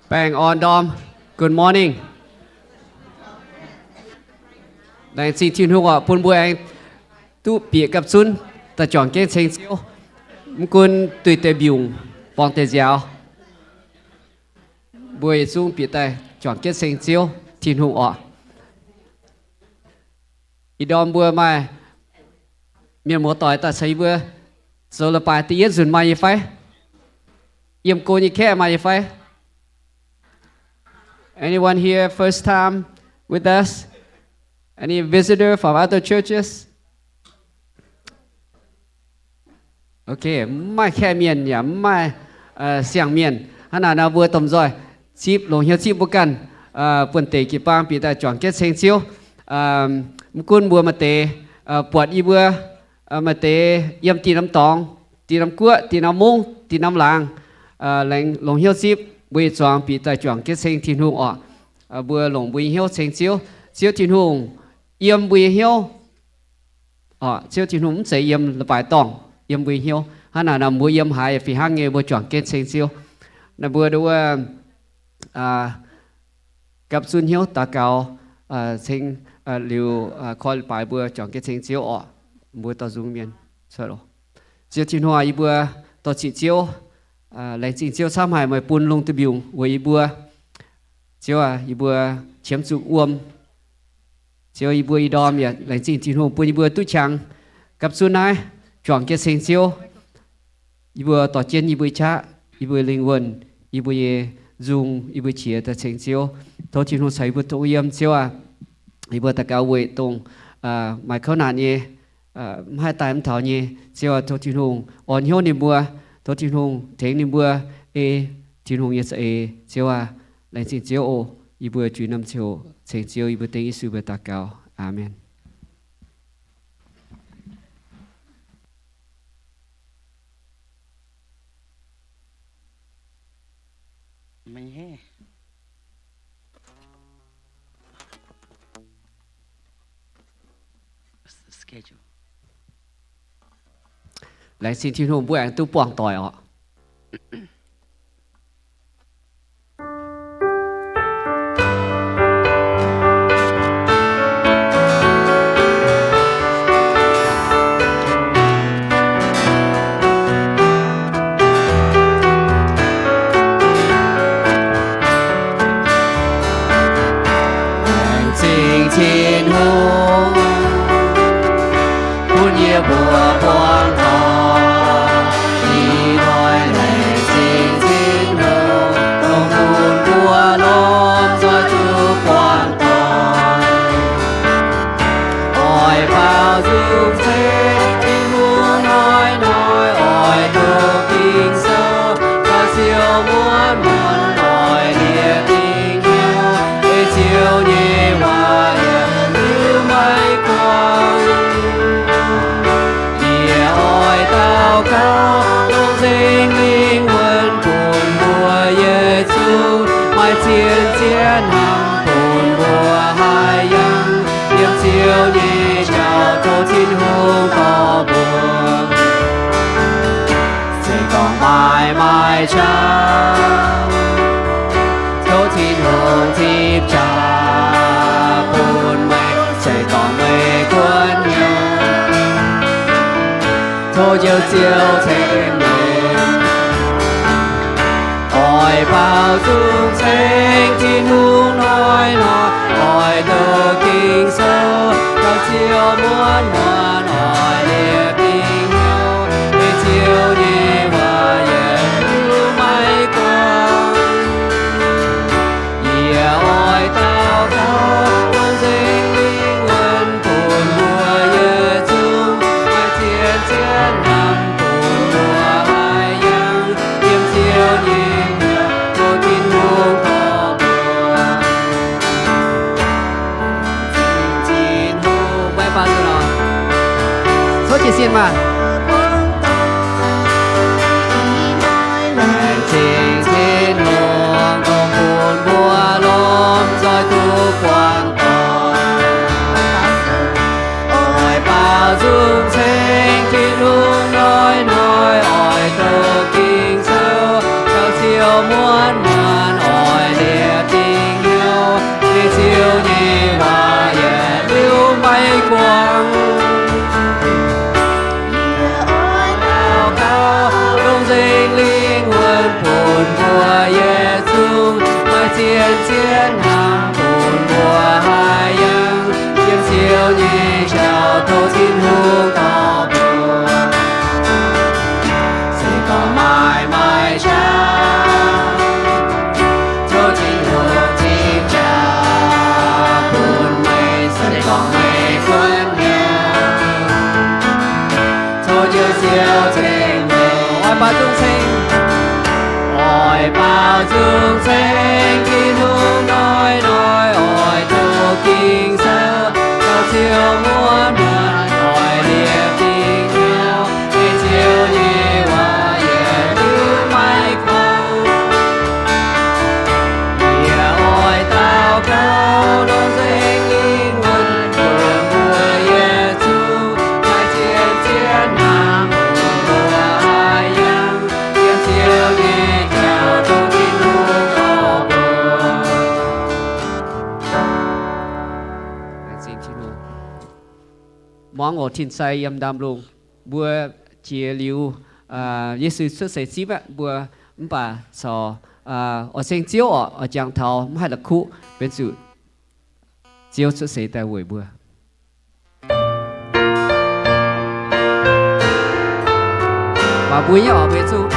Baengh orn ndorm. Good morning. Laengz zingh Tin-Hungh oc, bun mbuo aengx duqv bieqc gapv zunv daaih juangc jienv ceng Ziouv. Mv gunv duih deix mbiungc, borngz deix nziaaux, mbuo yietc zungv bieqc daaih juangc jienv ceng Ziouv Tin-Hungh oc. Ih ndorm mbuo maaih mienh muoz-doic daaih caux yie mbuo zoux leiz-baaix da'yietv nzunc maaih nyei fai? Yiem go nyei kaeqv maaih nyei fai? Anyone here first time with us? Any visitor from other churches? Okay, mv maaih kaeqv mienh yaac mv maaih siang-mienh. Hnangv naaic nor mbuo domh nzoih zipv, longc hnyouv zipv mbuo ganh, buonv-deic jiu-baang bieqc daaih juangc jienv ceng Ziouv. Mv gunv mbuo maaih deix buatc yie mbuo, maaih deix yiem dinh norm dorngx, dinh norm guoqv, dinh norm mungv, dinh norm laangz, aengx longc hnyouv zipv, mbuo yietc zuangx bieqc daaih juangc jienv ceng Tin-Hungh oc. Mbuo longc mbuo nyei hnyouv ceng Ziouv. Ziouv Tin-Hungh yiem mbuo nyei hnyouv. Ziouv Tin-Hungh mv zeiz yiem leiz-baaix dorngh, yiem mbuo nyei hnyouv. Hnangv naaic nor mbuo yiem haaix fih hnangv nyei mbuo juangc jienv ceng Ziouv. Naaiv mbuo nduov gapv zunv hnyouv daux gaux ceng liuz, koi leiz-baaix mbuo juangc jienv ceng Ziouv orqc. Mbuo dorh nzung mienh. Ziouv Tin-Hungh, yie mbuo dorh ziqc Ziouv, laengz zingh Ziouv camv haic meih bun lungh duih mbiungc weic yie mbuo. Ziouv aac, yie mbuo qiemx zuqc wuom. Ziouv, yie mbuo ih ndorm yaac laengz zingh Tin-Hungh bun yie mbuo duqv qangx gapv zunv naaiv juangc jienv ceng Ziouv. Yie mbuo dorh jienv yie mbuo qaqv, yie mbuo lingh wuonh, yie mbuo nyei nzung, yie mbuo qiex daaih ceng Ziouv. Tov Tin-Hungh caux yie mbuo tongx yiem, Ziouv aac. Yie mbuo daux gaux weic dongh maaih kouv naanc nyei, mv haih daaih mv taux nyei, Ziouv aac, tov Tin-Hungh orn hnyouv ninh mbuo, tov Tin-Hungh tengx ninh mbuo ei Tin-Hungh nyei za'eix, Ziouv aac. Laengz zingh Ziouv oc. Yie mbuo juix norm ziouc ceng Ziouv, yie mbuo dengv Yesu mbuo daux gaux. Aamen. Laengz zingh Tin-Hungh, mbuo aengx duqv buangh doic orqc. Laengz zingh Tin-Hungh, bun yie mbuo buangh doic. Ih hnoi laengz zingh Tin-Hungh, dongh bun mbuo lomh nzoih duqv buangh doic. Oix baaux nzung ceng Tin-Hungh hnoi-hnoi, oix doqc Ging-Sou caux Ziouv muonz-muonz, oix liepc dingc hnyouv ei Ziouv nyei waac yietc liuz maiv guangc. Yie oix daux gaux dongh Singx Lingh wuonv bun mbuo yietc zungv maaih zien-zien hnamv bun mbuo haih yangh yiem Ziouv nyei jauv. Tov Tin-Hungh dorh mbuo se gorngv maaih maaih qaqv, tov Tin-Hungh zipv jaax bun meih. Se gorngv meih kuonx hnyouv, tov Njoux Ziouv ceng meih. Oix baaux nzung ceng Tin-Hungh hnoi-hnoi, oix doqc Ging-Sou caux Ziouv muonz-muonz, oix liepc dingc hnyouv ei Ziouv nyei waac yietc liuz maiv guangc. Yie oix daux gaux dongh Singx Lingh wuonv bun mbuo yietc zungv maaih zien-zien hnamv bun mbuo haih yangh yiem Ziouv nyei jauv. Tov Tin-Hungh dorh mbuo. Tin-Hungh, maiv baac zuqc nor, cuotv jiez sin maah. Laengz zingh Tin-Hungh, dongh bun mbuo lomh nzoih duqv buangh doic. Oix baaux nzung ceng Tin-Hungh hnoi-hnoi, oix doqc Ging-Sou caux Ziouv muonz-muonz, oix Bun mbuo yietc zungv maaih zien-zien hnaangx bun mbuo haih yangh yiem Ziouv nyei jauv, tov Tin-Hungh dorh mbuo. Se gorngv maaih, maaih qaqv, tov Tin-Hungh cingx jaa bun meih. Se gorngv meih kuonx hnyouv, tov Ziouv ceng meih. Oix baaux nzung ceng, oix baaux nzung ceng Tin-Hungh hnoi-hnoi oix doqc Ging-Sou, caux Ziouv muonz muonz oix liepc dingc hnyouv, ei Ziouv nyei waac yietc liuz maiv kouv. Yie oix daux gaux nor nzengc ih wuonh, bun mbuo yietc zungv maaih zien-zien hnaangx bun mbuo haih yangh yiem Ziouv nyei jauv, tov Tin-Hungh dorh mbuo. Laengz zingh Tin-Hungh. Muangx oc, tin-sai yiem ndaamv-lungh. Mbuo jiex liuz Yesu cuotv seix zipv aqv, mbuo mv baac corc oix ceng Ziouv orqc, oix jangx taux mv haih la'kuqv, benx zuqc Ziouv cuotv seix daaih weic mbuo. Baac mbuo nyei oc, mbuo zuqc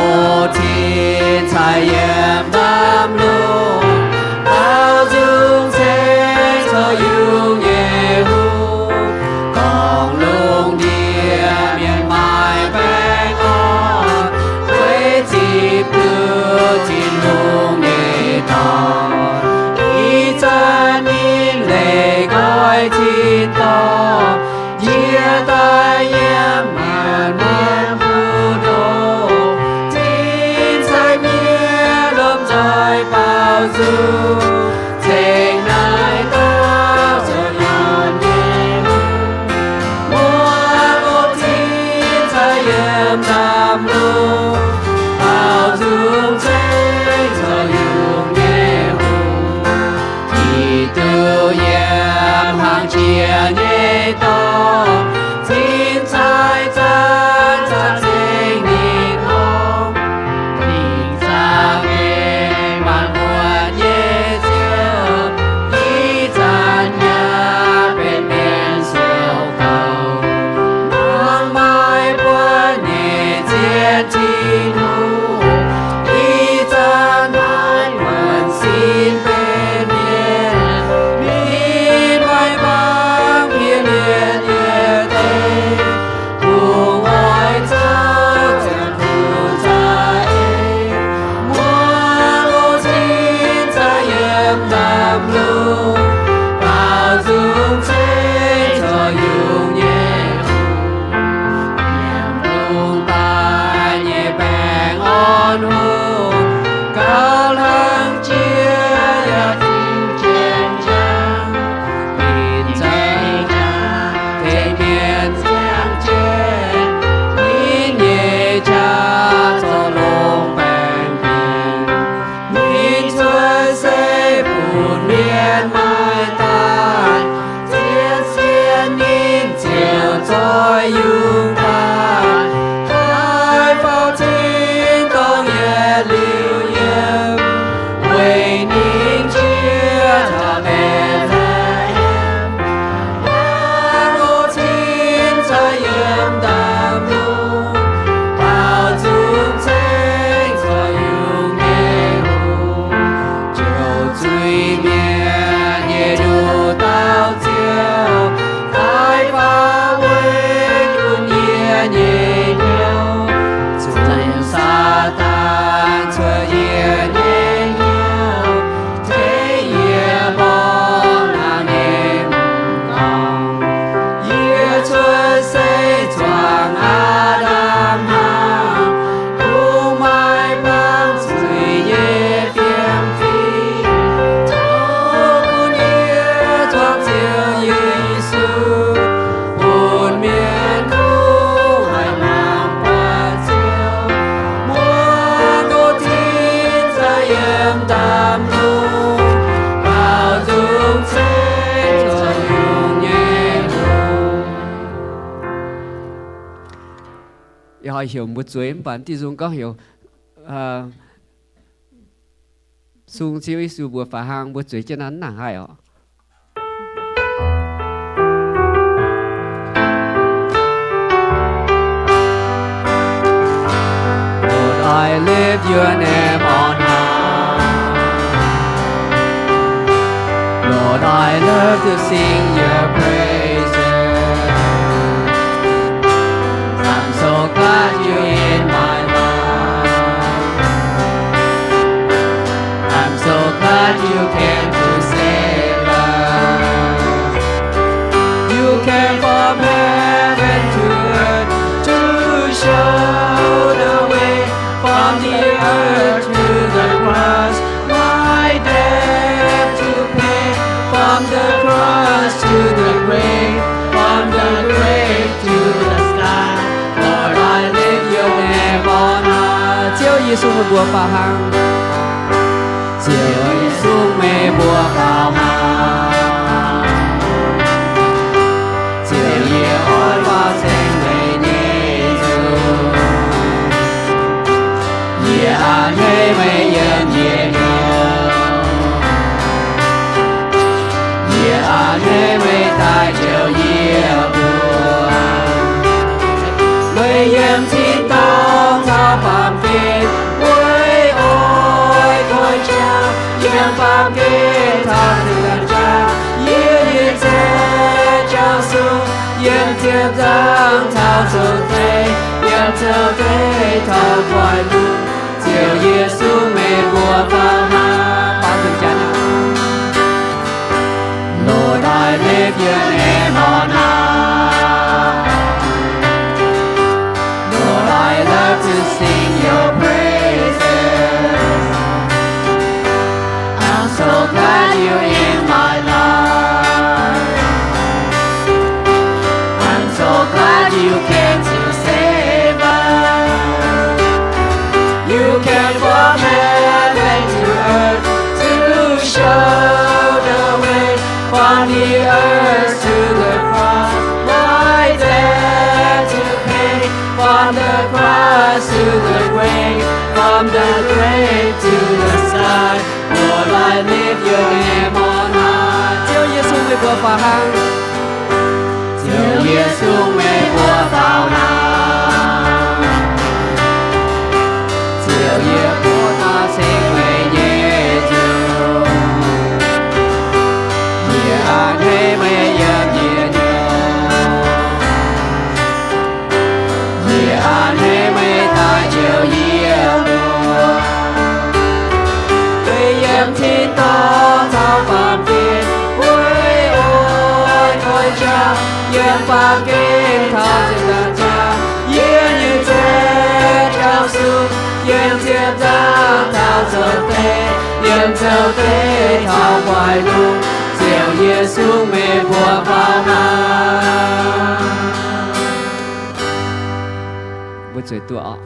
O tin-sai yiem ndaamv-lungh, baaux nzung ceng corc yungh nyei hungh, gorngv lungh ndiev mienh maaih baengh orn, weic zipv duqv Tin-Hungh nyei dorn. Ih zanc ninh leih nqoi tin-dorngh, Heuc mbuo zueiz mv baac diuh nzung gorngv heuc sung Ziouv Yesu mbuox faaux hlang, mbuo zueiz jienv naaiv nangc haih oc. Lord, I lift your name on high. Lord, I love to sing your praises. I'm so glad you're in my life. I'm so glad you came to save us. You came from heaven to earth to show the way, from the earth to the cross, my debt to pay, from the cross to the grave, from the grave to the sky. Lord, I lift your name on high. Ziouv Yesu, meih mbuo faaux hlang. Ziouv Yesu, meih mbuo faaux hlang. Ziouv, yie oix faaux ceng meih nyei nzung. Yie a'hneiv meih yiem yie nyouz. Yie a'hneiv meih daaih jouh yie mbuo. Meih yiem tin-dorngh caux baamh gen, weic oix koi jauv yiem baamh gen taux zinh ndaangc jaax. Yie nyei zaeqv jauv sung, yiem ziepc nzaangc taux zoux deix, yiem zoux deix taux koiv-lungh. Ziouv Yesu, meih mbuo faaux hlang. Lord, I lift your name on high. Lord, I love to sing your praises. I'm so glad you're in my life. I'm so glad you came to save us. You came from heaven to earth to show the way, from the earth to the cross, my debt to pay, from the cross to the grave, from the grave to the sky. Lord, I lift your name on high. Ziouv Yesu, meih mbuo faaux hlang. Ziouv Yesu, meih mbuo faaux hlang. Ziouv, yie buatc maaih ceng meih nyei nzung. Yie a'hneiv meih yiem yie nyouz. Yie a'hneiv meih daaih jouh yie mbuo. Meih yiem tin-dorngh caux baamh gen, weic oix koi jauv yiem baamh gen taux zinh ndaangc jaax. Yie nyei zaeqv jauv sung, yiem ziepc nzaangc taux zoux deix, yiem zoux deix taux koiv-lungh. Ziouv Yesu, meih mbuo faaux hlang. Mbuo zueiz duqv oc.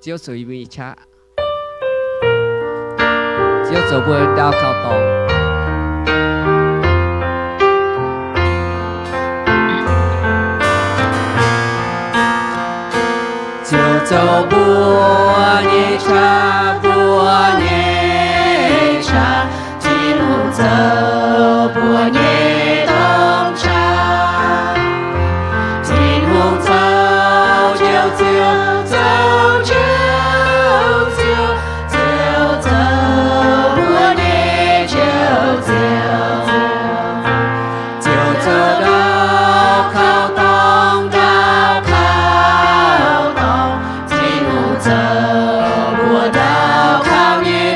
Ziouv zoux yie mbuo nyei qaqv. Ziouv zoux mbuo ndau kaux dorngx. Ziouv zoux mbuo nyei qaqv, mbuo nyei qaqv. Tin-Hungh zoux mbuo nyei dorng qaqv. Tin-Hungh zoux Njoux Ziouv, zoux Njoux Ziouv, Ziouv zoux mbuo nyei Njoux Ziouv. Ziouv zoux ndau kaux dorngx, ndau kaux dorngx. Tin-Hungh zoux mbuo ndau kaux nyei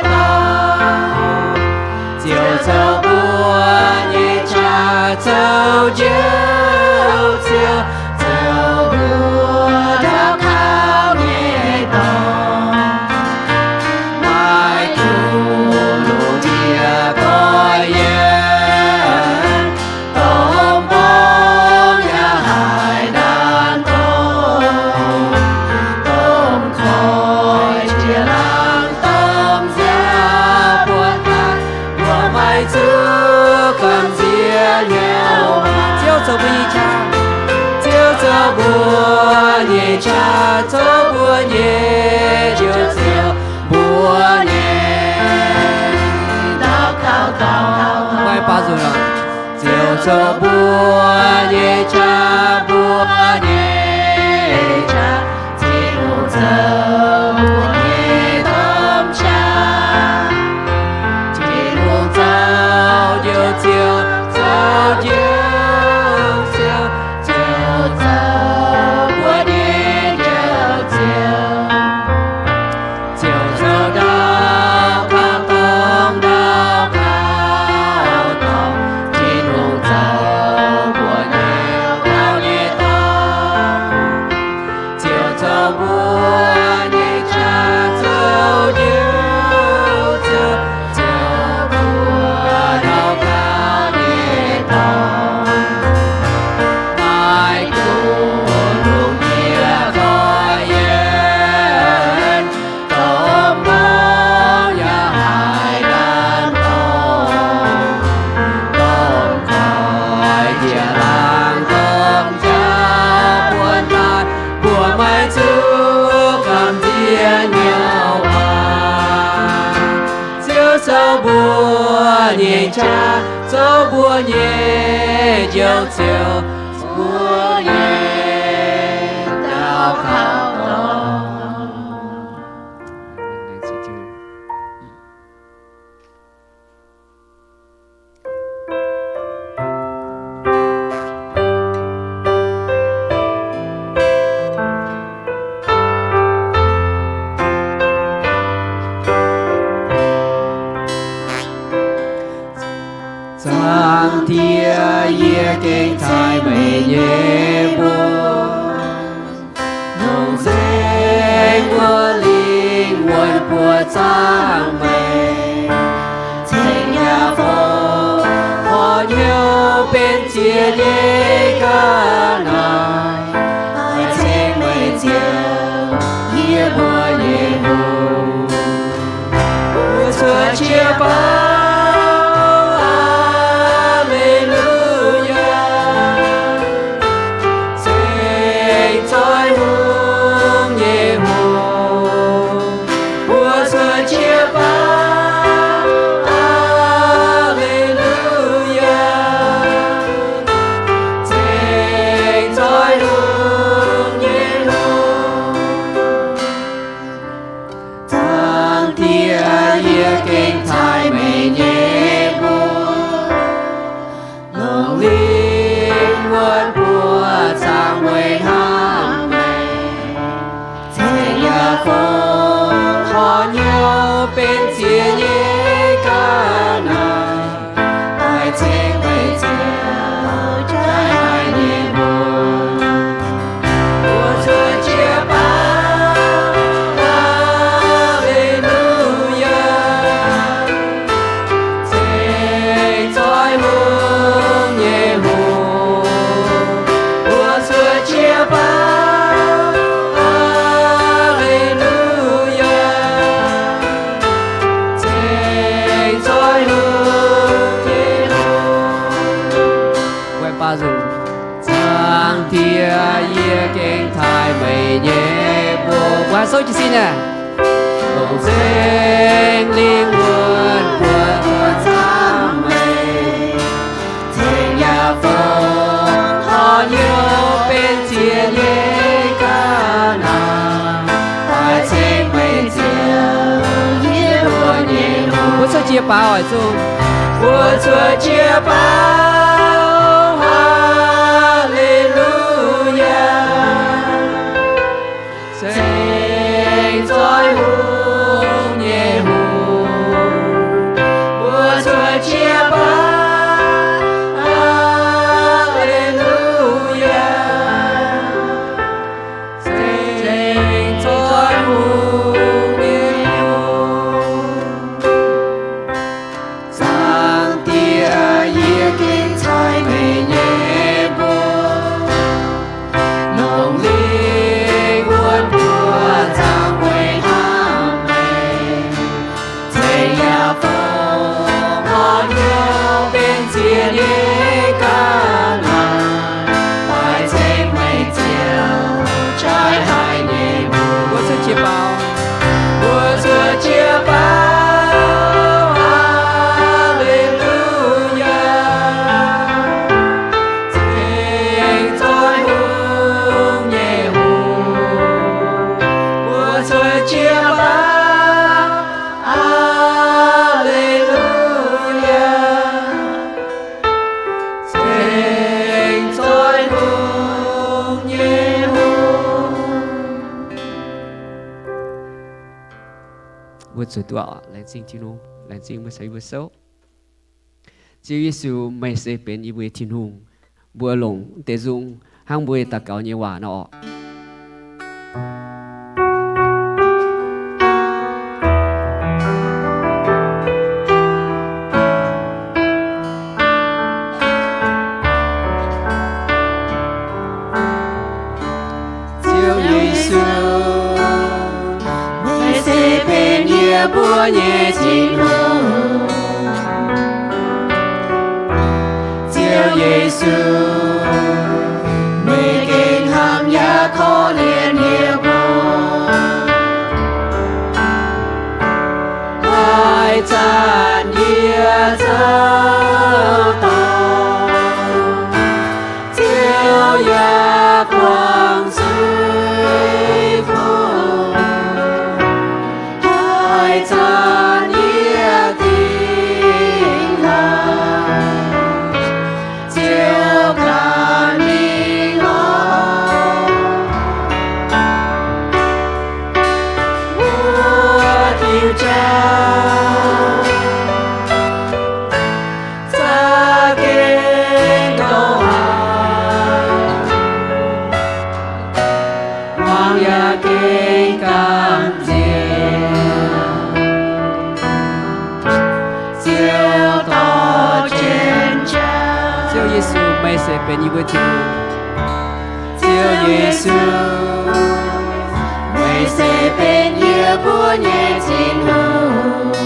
Mbuo nyei qaqv, mbuo nyei qaqv, Tin-Hungh zoux mbuo nyei domh qaqv. Tin-Hungh zoux njoux ziouc, zoux njoux ziouc, ziouc zoux mbuo nyei njoux ziouc. Ziouc zoux ndau kauv dorngx, ndau kauv dorngx, Tin-Hungh zoux mbuo ndau kauv nyei dorngx. Ziouc zoux mbuo nyei qaqv, zoux njoux ziouc, zoux mbuo ndau kauv nyei dorngx. Maaih gunv lungh ndiev goiv yienx, domh mouv yaac haih ndaam dorngx, domh koiv njiec laangz domh jauv buonc daaih, mbuo maiv zuqc gamh nziex nyauv waac. Ziouv zoux mbuo nyei qaqv, zoux mbuo nyei njoux ziouc, mbuo nyei ndau kauv dorngx. Zaangc Diex, yie gengh taaih meih nyei mbuox. Longc nzengc wuov lingh wuonh buoqc zaangc meih, ceng yaac fongc horc hnyouv benx ziex nyei ga'naaiv, oix ceng meih Ziouv, yie mbuo nyei Hungh. Mbuo cuotv jiex baaux, Aa^le^lu^yaa. Ceng zoih hungh nyei Hungh, mbuo cuotv jiex baaux, Aa^le^lu^yaa. Ceng zoih hungh nyei Hungh. Zaangc Diex, yie gengh taaih meih nyei mbuox. Longc lingh wuonh buoqc zaangc weic hnamv meih. Ceng yaac fongc horc hnyouv benx ziex nyei ga'naaiv, oix ceng meih Ziouv jaaix haic nyei mbuox. Mbuo cuotv jiex baaux, Aa^le^lu^yaa. Ceng zoih hungh nyei Hungh, mbuo cuotv jiex baaux, Aa^le^lu^yaa. Ceng zoih hungh nyei Hungh. Zaangc Diex, yie gengh taaih meih nyei mbuox. Mbuo souv jiez sin aah. Longc nzengc lingh wuonh buoqc zaangc meih. Ceng yaac fongc horc hnyouv benx ziex nyei ga'naaiv, oix ceng meih Ziouv, yie mbuo nyei Hungh. Mbuo cuotv jiex baaux oix zuqc. Mbuo cuotv jiex baaux, Aa^le^lu^yaa. Ceng zoih hungh nyei Hungh, mbuo cuotv jiex baaux, Aa^le^lu^yaa. Ceng zoih hungh nyei Hungh. Zaangc Diex, yie gengh Mbuo zuqc duqv laengz zingh Tin-Hungh, laengz zingh mbuo caux yie mbuo souv. Ziouv Yesu, meih se benx yie mbuo nyei Tin-Hungh. Mbuo longc deix nzung hnangv mbuo daux gaux nyei waac nor. Ziouv Yesu, meih se benx yie mbuo nyei Tin-Hungh. Ziouv Yesu, meih gengh hnamv yaac korv-lienh yie mbuo. Haaix zanc yie zoux dorngc, Ziouv yaac guangc zuiz bun. Haaix zanc yie dingh hlaax, Ziouv ganh mingh lorz. Wuov diuh jauv za'gengh ndongc haaix, muangx yaac gengh gamh nziex. Ziouv dorh jienv jauv. Ziouv Yesu, meih se benx yie mbuo Tin-Hungh. Ziouv Yesu, meih se benx yie mbuo nyei Tin-Hungh.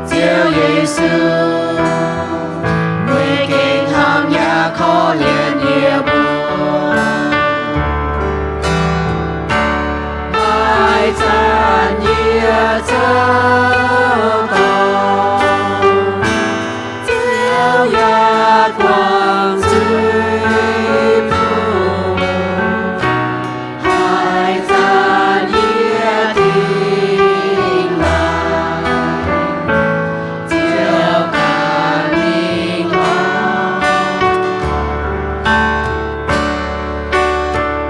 Ziouv Yesu, meih gengh hnamv yaac korv-lienh yie mbuo. Haaix zanc yie zoux dorngc, Ziouv yaac guangc zuiz bun. Haaix zanc yie dingh hlaax, Ziouv ganh mingh lorz.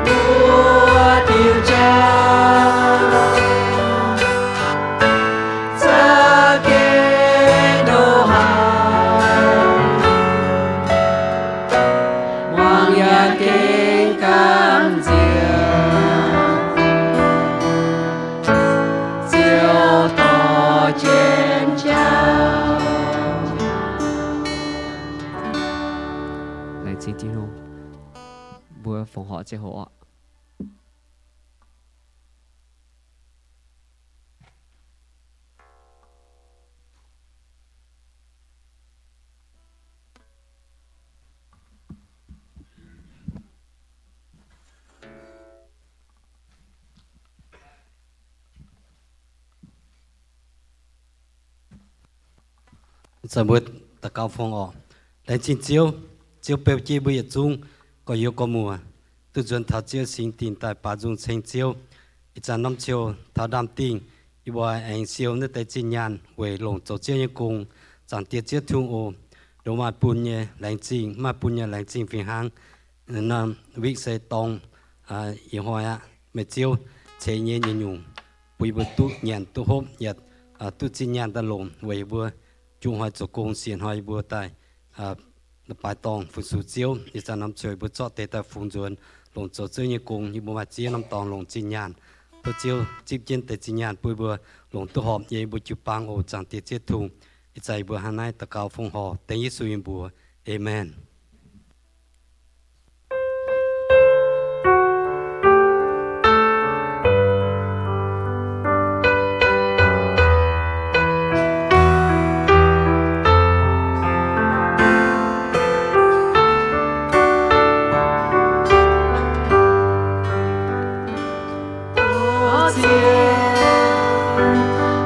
Wuov diuh jauv za'gengh ndongc haaix, muangx yaac gengh gamh nziex. Ziouv dorh jienv jauv. Laengz zingh Tin-Hungh. Mbuo fongc horc ziangh hoc oc. Ih zanc mbuo daux gaux fongc oc. Laengz zingh Ziouv. Ziouv beu jienv mbuo yietc zungv gorx-youz gorx-muoc duqv nzuonx taux Ziouv singx dingc daaih baaux nzung ceng Ziouv. Ih zanc norm ziouc taux ndaamv-dingh, yie mbuo aengx siou naaiv deix zinh nyaanh weic longc zoux Ziouv nyei gong. Zaangc Diex Ziouv Tin-Hungh oc, ndongc maaih bun nyei laengz zingh, maaih bun nyei laengz zingh fih hnangv. Norm week se dorng ih hnoi aqv. Meih Ziouv ceix nyei nyungc-nyungc bun yie mbuo duqv nyanc duqv hopv yaac duqv zinh nyaanh daaih longc weic yie mbuo juqv hnoi zoux gong, siec hnoi yie mbuo daaih baaix dorngh fu-sux Ziouv. Ih zanc norm ziouc yie mbuo zorqv deix daaih fungx nzuonx longc zoux Ziouv nyei gong. Yie mbuo maaih ziex norm dorngx longc zinh nyaanh. Tov Ziouv zipv jienv deix zinh nyaanh bun yie mbuo longc duqv horpc nyei yie mbuo jiu-baang oc. Zaangc Diex Ziouv Tin-Hungh, ih zanc yie mbuo hnangv naaiv daux gaux fongc horc dengv Yesu nyei mbuox. Aamen.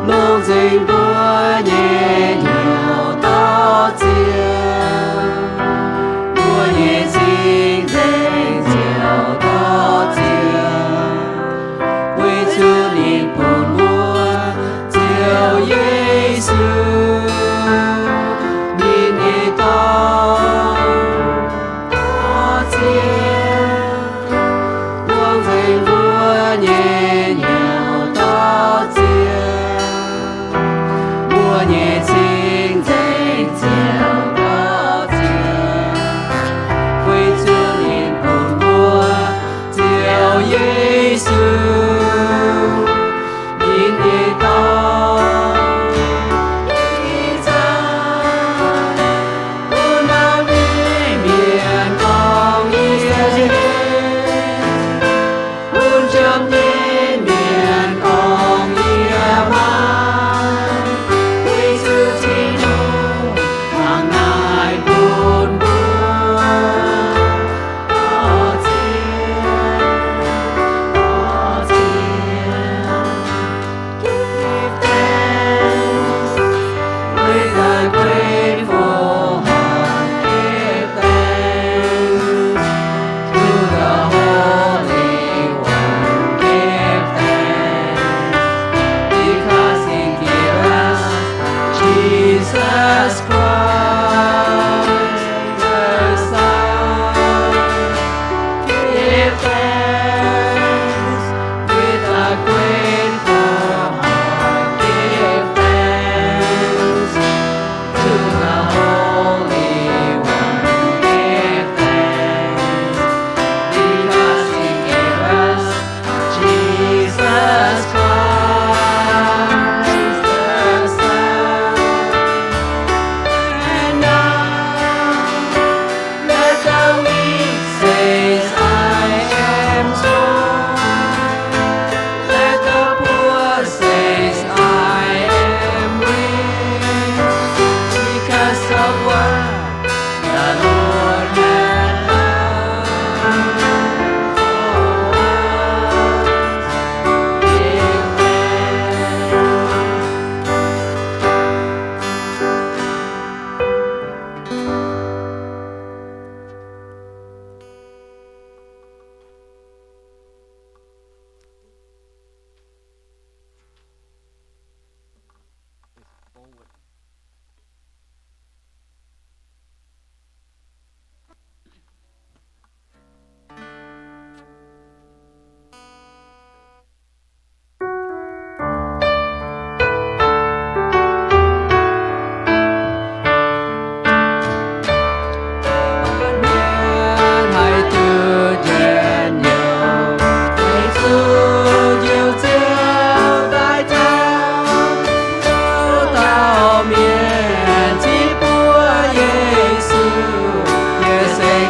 Longc nzengc mbuo nyei hnyouv dorh Ziouv, mbuo nyei cing-nzengc ziouc dorh Ziouv, weic zuqc ninh bun mbuo Ziouv Yesu ninh nyei Dorn. Dorh Ziouv, longc nzengc mbuo nyei hnyouv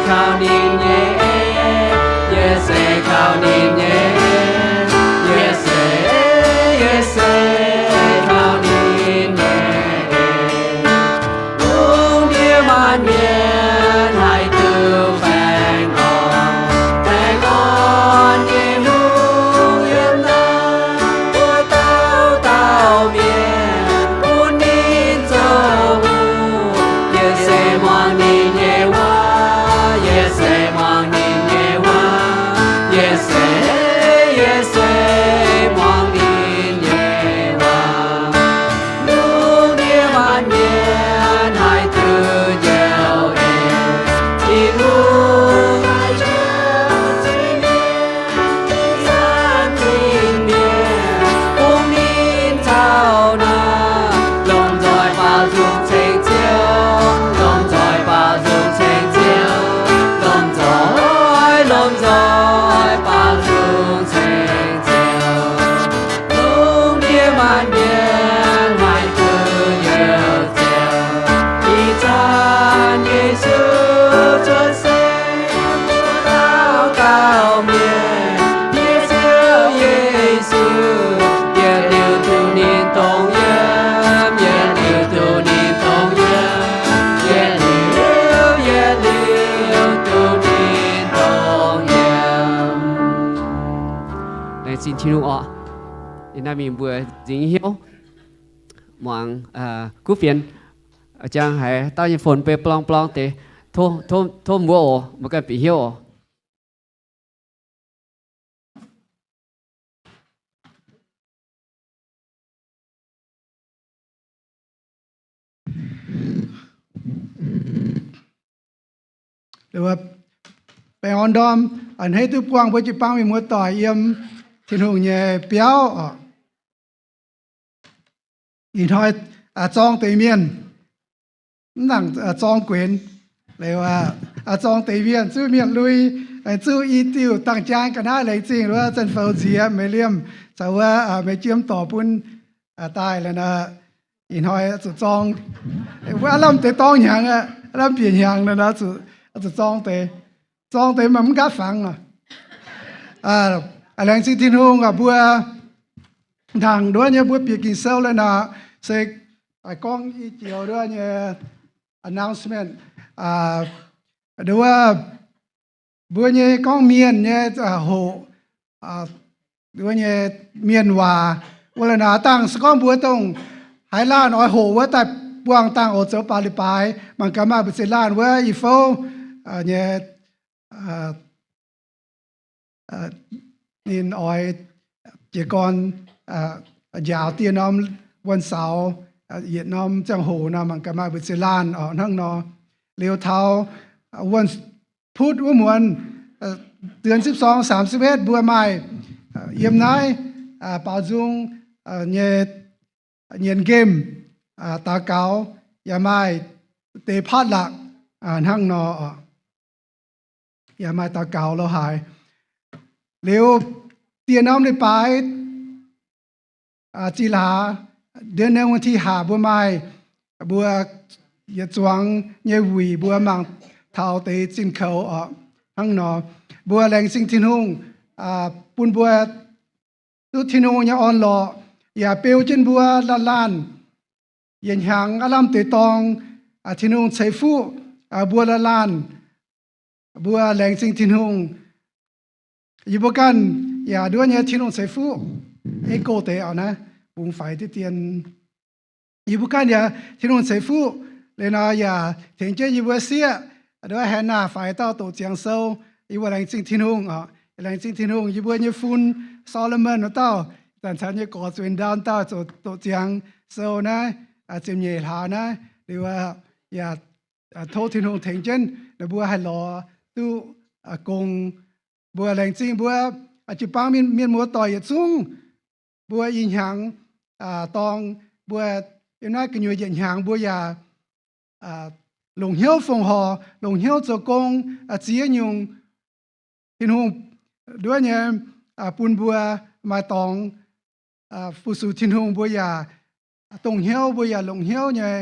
Kaux ninh nyei, yie se kaux ninh nyei, yie se, yie se kaux ninh nyei. Lungh ndiev maanc mienh haih duqv baengh orn, baengh orn nyei hungh yiem naaiv, mbuo dauh dauh mienh bun ninh zoux hungh. Yie se muangx ninh nyei waac, yie se muangx ninh nyei waac, yie se, yie se muangx ninh nyei waac. Lungh ndiev maanc mienh haih duqv njoux eix, Tin-Hungh haih njoux zingh mienh, zanc zingh mienh bun ninh caux naaic, lomh nzoih baaux nzung ceng Ziouv, lomh nzoih baaux nzung ceng Ziouv, lomh nzoih, lomh nzoih baaux nzung ceng Ziouv. Lungh ndiev maanc mienh haih duqv njoux Ziouv, ih zanc Yesu cuotv seix, dauh dauh mienh nyei Ziouv Yesu, yietc liuz duqv ninh dongh yiem, yietc liuz duqv ninh dongh yiem, yietc liuz, yietc liuz duqv ninh dongh yiem. Laengz zingh Tin-Hungh orqc. Ih naaiv mingh mbuo nzingc hnyouv muangx kuv fienx, jang haiz dauh nyei phone beiv blong blong deix. Tov, tov mbuo oc, mbuo ganh bieqc hnyouv oc. Baengh orn ndorm a'hneiv duqv buangh mbuo jiu-baang mienh muoz-doic yiem Tin-Hungh nyei biauv oc. Ih hnoi zorng deix mienh, mv nangc zorng guenx, zorng deix mienh zuqc mienh lui, zuqc i diuh dangh jaang ga'naaiv. Laengz zingh wuov Zanh Fou Nziex, Meix Liemh, caux wuov Meix Jiem dorc bun daaih la'nor. Ih hnoi zuqc zorng, wuov aav lamh deix dorng hnyangx, aav lamh bieqc hnyangx nor, zuqc zorng deix. Zorng deix maaih mv nqaatv fangx. Laengz zingh Tin-Hungh mbuo ndaangc nduov nyei mbuo bieqc Ging-Sou la'nor, se gorngv i joux nduov nyei announcement, nduov mbuo nyei gorngv mienh nyei hoqc, nduov nyei mienh waac. Wuov la'nor dangh se gorngv mbuo dongh haaix laanh oix hoqc wuov daaih buangh dangh oix zoux baac li baaix, mangc gaax maaih mbu'ziex laanh wuov i fouv nyei, ninh oix jiez gorn njaaux dieh norm wuon saux, yietc norm ziangh hoc nor, mangc gaax maaih mbu'ziex laanh oc hnangv nor. Liuz taux wuon putv wuov muonz, เดือนสิบสอง สามสิบเอ็ด mbuo maaih yiem naaiv baaux nzung nyei nyienz nqemh daux gaux, yaac maaih deix potluck hnangv nor oc. Yaac maaih daux gaux lo haaix. Liuz dieh norm leiz-baaix zih laax, เดือนหนึ่ง วันที่ห้า mbuo maaih, mbuo yietc zuangx nyei wuic mbuo mangc taux deix zinh koux oc. Hnangv nor, mbuo laengz zingh Tin-Hungh bun mbuo duqv Tin-Hungh nyei orn-lorqc, yaac beu jienv mbuo laanh laanh yietc hnyangx aav lamh deix dorng Tin-Hungh ceix fuqv mbuo laanh laanh. Mbuo laengz zingh Tin-Hungh. Yie mbuo ganh yaac nduov nyei Tin-Hungh ceix fuqv, ei go deix oc naaiv, bungx faix diqv dien. Yie mbuo ganh yaac Tin-Hungh ceix fuqv, liuz nor yaac tengx jienv yie mbuo sieqv, nduov Hannah faix dauh doqc ziangx sou. Yie mbuo laengz zingh Tin-Hungh oc. Laengz zingh Tin-Hungh, yie mbuo nyei fun Solomon wuov dauh, zanc caux nyei gorx zueiz ndaam dauh zoux doqc ziangx sou naaiv, ziepc nyeic hlaax naaiv. Liuz yaac tov Tin-Hungh tengx jienv ninh mbuo haih lorz duqv gong. Mbuo laengz zingh mbuo jiu-baang mienh muoz-doic yietc zungv. Mbuo ih hnyangx dorng mbuo yiem naaiv gu'nyuoz yietc hnyangx mbuo yaac longc hnyouv fongc horc, longc hnyouv zoux gong, ziex nyungc. Tin-Hungh nduov nyei bun mbuo maaih dorngx fu-sux Tin-Hungh, mbuo yaac dongh hnyouv, mbuo yaac longc hnyouv nyei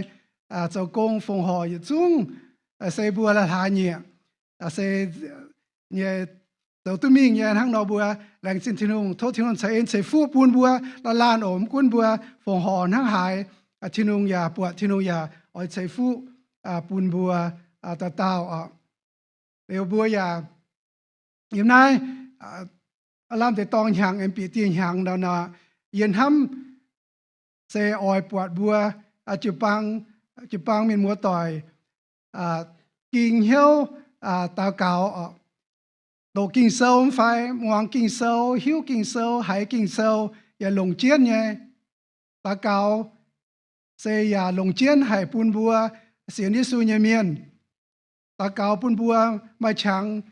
zoux gong fongc horc yietc zungv, se mbuo la'hlaax nyieqc. se nyei zoux duqv mingh nyei. Hnangv nor mbuo laengz zingh Tin-Hungh, tov Tin-Hungh ceix en ceix fuqv bun mbuo laanh laanh oc. Mv gunv mbuo fongc horc hnangv haaix, Tin-Hungh yaac buatc, Tin-Hungh yaac oix ceix fuqv bun mbuo dauh dauh oc. Liuz mbuo yaac yiem naaiv lamh deix dorngx hnyangx aengx bieqc dieh hnyangx nor, yie hnamv se oix buatc mbuo jiu-baang, jiu-baang mienh muoz-doic ging hnyouv daux gaux, doqc Ging-Sou mv fai muangx Ging-Sou, hiuv Ging-Sou, haiz Ging-Sou, yaac longc jienv nyei daux gaux se yaac longc jienv haic bun mbuo sienx Yesu nyei mienh. Daux gaux bun mbuo maaih qangx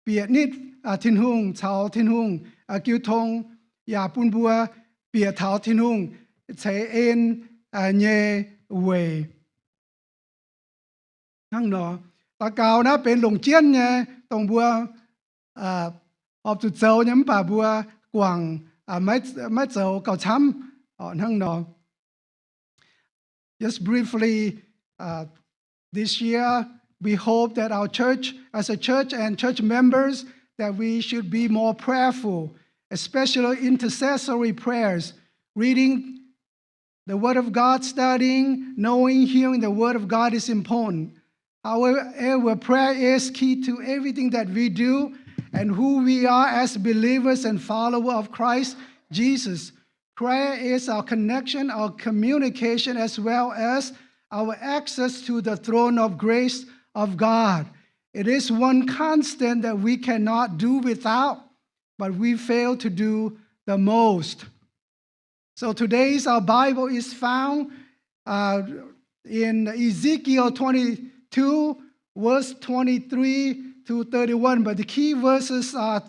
bieqc nitv Tin-Hungh, caux Tin-Hungh jiu tong, yaac bun mbuo bieqc taux Tin-Hungh ceix en nyei weic. Hnangv nor, daux gaux naaiv benx longc jienv nyei, dongh mbuo horpc zuqc zoux nyei, mv baac mbuo guangc maiv zoux gauh camv. Hnangv nor. Just briefly, uh, this year, we hope that our church, as a church and church members, that we should be more prayerful, especially intercessory prayers, reading the Word of God, studying, knowing, hearing the Word of God is important. However, prayer is key to everything that we do and who we are as believers and followers of Christ Jesus. Prayer is our connection, our communication, as well as our access to the throne of grace of God. It is one constant that we cannot do without, but we fail to do the most. So today's our Bible is found uh, in Ezekiel twenty-two, verse twenty-three to thirty-one. But the key verses are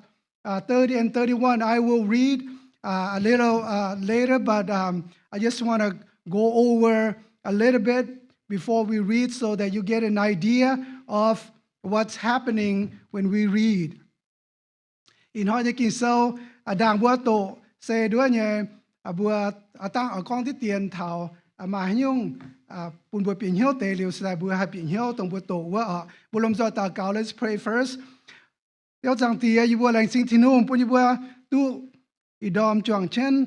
uh, thirty and thirty-one. I will read uh, a little uh, later, but um, I just want to go over a little bit before we read so that you get an idea of what's happening when we read. Ih hnoi nyei Ging-Sou, ndaangc mbuo doqc se nduov nyei, mbuo dangh oix gorngv diqv dien taux maaih haaix nyungc bun mbuo bieqc hnyouv deix liuz, se daaih mbuo haih bieqc hnyouv dongh mbuo doqc wuov oc. Mbuo lomh nzoih daux gaux. Let's pray first. Ziouv Zaangc Diex, yie mbuo laengz zingh Tin-Hungh bun yie mbuo duqv ih ndorm juangc jienv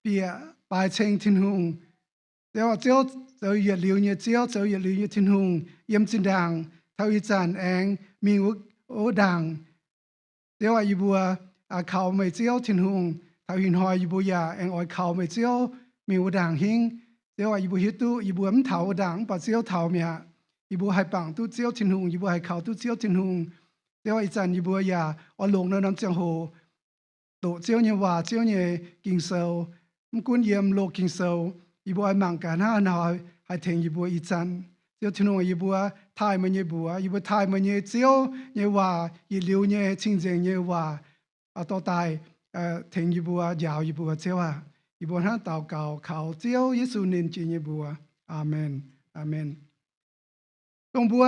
bieqc baaix ceng Tin-Hungh. Ziouv, Ziouv zoux yietc liuz nyei Ziouv, zoux yietc liuz nyei Tin-Hungh, yiem zinh ndaangc taux ih zanc aengx mingh wuov ndaangc. Ziouv aac, yie mbuo kaux meih Ziouv Tin-Hungh, taux ih hnoi yie mbuo yaac aengx oix kaux meih Ziouv mingh wuov ndaangc hingv. Ziouv aac, yie mbuo hiuv duqv yie mbuo mv taux wuov ndaangc, mv baac Ziouv taux mi'aqv. Yie mbuo haih bangc duqv Ziouv Tin-Hungh, yie mbuo haih kaux duqv Ziouv Tin-Hungh. Ziouv aac, ih zanc yie mbuo yaac oix longc naaiv norm ziangh hoc doqc Ziouv nyei waac, Ziouv nyei Ging-Sou. Mv gunv yiem loz Ging-Sou, yie mbuo oix mangc gaax hnangv haaix nor haih tengx yie mbuo ih zanc. Ziouv Tin-Hungh, yie mbuo taaih meih nyei mbuox, yie mbuo taaih meih nyei Ziouv nyei waac, yietc liuz nyei cing-nzengc nyei waac, dorh daaih tengx yie mbuo, njaaux yie mbuo, Ziouv aac. Yie mbuo hnangv daux gaux kaux Ziouv Yesu ninh jiex nyei mbuox. Aamen. Aamen. Dongh mbuo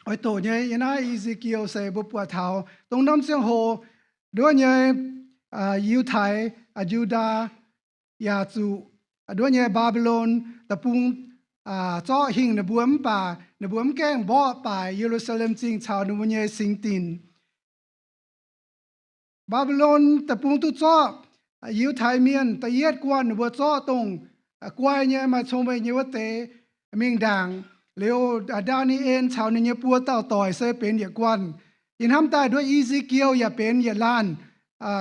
oix doqc nyei yiem naaiv E^se^ki^en se mbuo buatc taux dongh norm ziangh hoc nduov nyei Yiutai, Yu^ndaa yaac zuqc nduov nyei Mbaa^mbi^lon deic-bung zorqv hingh ninh mbuo, mv baac ninh mbuo mv gaengh mborqv baaic Ye^lu^saa^lem Zingh caux ninh mbuo nyei singx dinc. Mbaa^mbi^lon deic-bung duqv zorqv Yiutai Mienh da'yietv guanh, ninh mbuo zorqv dongh guai nyei, maaih cong-mengh nyei wuov deix mingh ndaangc. Liuz Ndaa^ni^en caux ninh nyei buo dauh doic se benx yietc guanh. Ih hnamv daaih nduov E^se^ki^en yaac benx yietc laanh,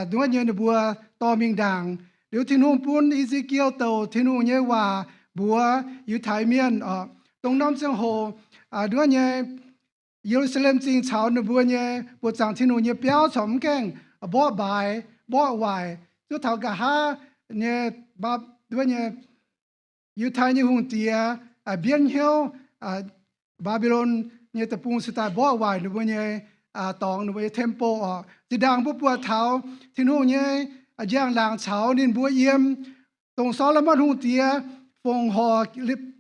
nduov nyei ninh mbuo dorh mingh ndaangc. Liuz Tin-Hungh bun E^se^ki^en douc Tin-Hungh nyei waac mbuox Yiutai Mienh oc, dongh norm ziangh hoc nduov nyei Ye^lu^saa^lem Zingh caux ninh mbuo nyei buoz-zaangc Tin-Hungh nyei biauv corc mv gaengh mborqv mbaaix, mborqv waaic. Zuov taux nqa'haav nyei, nduov nyei Yiutai nyei hungh diex mbienv hnyouv, Mbaa^mbi^lon nyei deic-bung cingx daaih mborqv waaic ninh mbuo nyei dorngx, ninh mbuo nyei temple oc. Zinh ndaangc mbuo buatc taux Tin-Hungh nyei njang-laangc caux ninh mbuo yiem, dongh Saa^lo^morn Hungh Diex fongc horc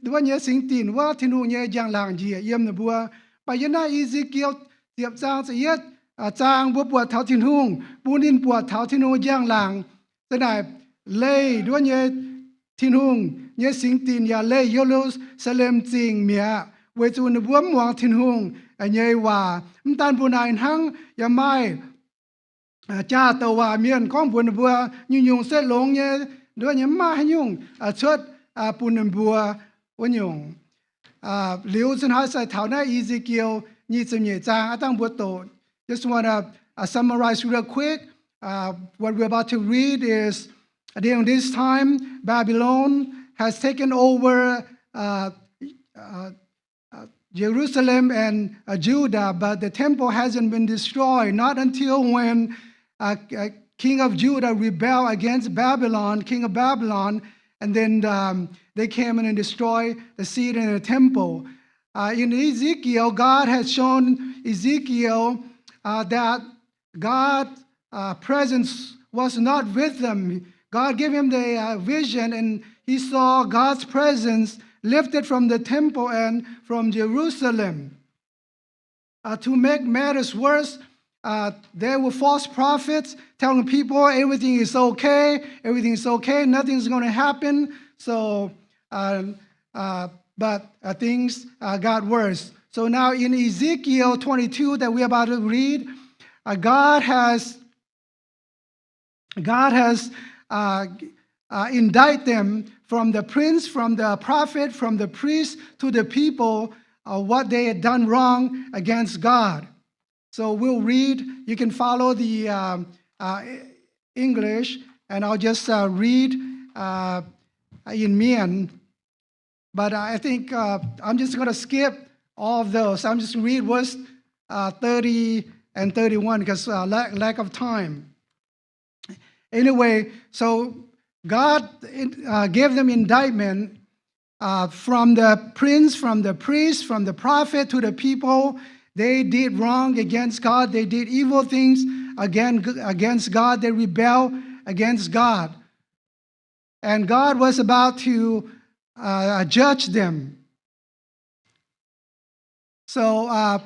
nduov nyei singx dinc wuov, Tin-Hungh nyei njang-laangc njiec yiem ninh mbuo. Mv baac yiem naaiv E^se^ki^en ziepc zaang ziepc yietv zaang mbuo buatc taux Tin-Hungh, bun ninh buatc taux Tin-Hungh njang-laangc se naaic leih nduov nyei Tin-Hungh nyei singx dinc yaac leih Ye^lu^saa^lem Zingh mi'aqv, weic zuqc ninh mbuo mv muangx Tin-Hungh. nyei waac. Mv daan mbuo naaic hnangv, yaac maaih jaa-douc waac mienh gorngv mbuox ninh mbuo nyungc-nyungc se longx nyei, nduov nyei, mv maaih haaix nyungc cuotv bun ninh mbuo wuov nyungc. Liuz zinh hnoi se taux naaiv E^ze^ki^el nyic ziepc nyeic zaang, aav dangh mbuo doqc. Just want to summarize real quick what we're about to read is, during this time, Babylon has taken over Jerusalem and Judah, but the temple hasn't been destroyed, not until when king of Judah rebelled against Babylon, king of Babylon, and then they came and destroyed the city and the temple. In Ezekiel, God has shown Ezekiel that God uh, presence was not with them. God gave him the uh, vision, and he saw God's presence lifted from the temple and from Jerusalem. Uh, to make matters worse, uh, there were false prophets telling people everything is okay, everything is okay, nothing's going to happen. So, uh, uh, but uh, things uh, got worse. So now in Ezekiel twenty-two that we're about to read, uh, God has God has uh, uh, indicted them from the prince, from the prophet, from the priest to the people, uh, what they had done wrong against God. So we'll read, you can follow the um, uh, English, and I'll just uh, read uh, in Mien. But I think uh, I'm just going to skip all of those. I'm just read verse uh, thirty and thirty-one because uh, lack, lack of time. Anyway, so God uh, gave them indictment uh, from the prince, from the priest, from the prophet to the people. They did wrong against God. They did evil things again, against God. They rebelled against God. And God was about to uh, judge them. So, uh,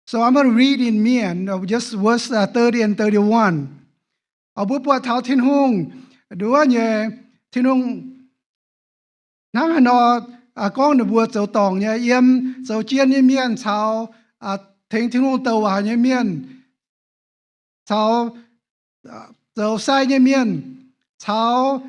so I'm going to read in Mien, uh, just verse uh, thirty and thirty-one. Uh, mbuo buatc taux Tin-Hungh nduov nyei, Tin-Hungh hnangv haaix nor gorngv ninh mbuo zoux dorngc nyei, yiem zoux jien nyei mienh caux tengx Tin-Hungh douc waac nyei mienh, caux zoux sai nyei mienh, caux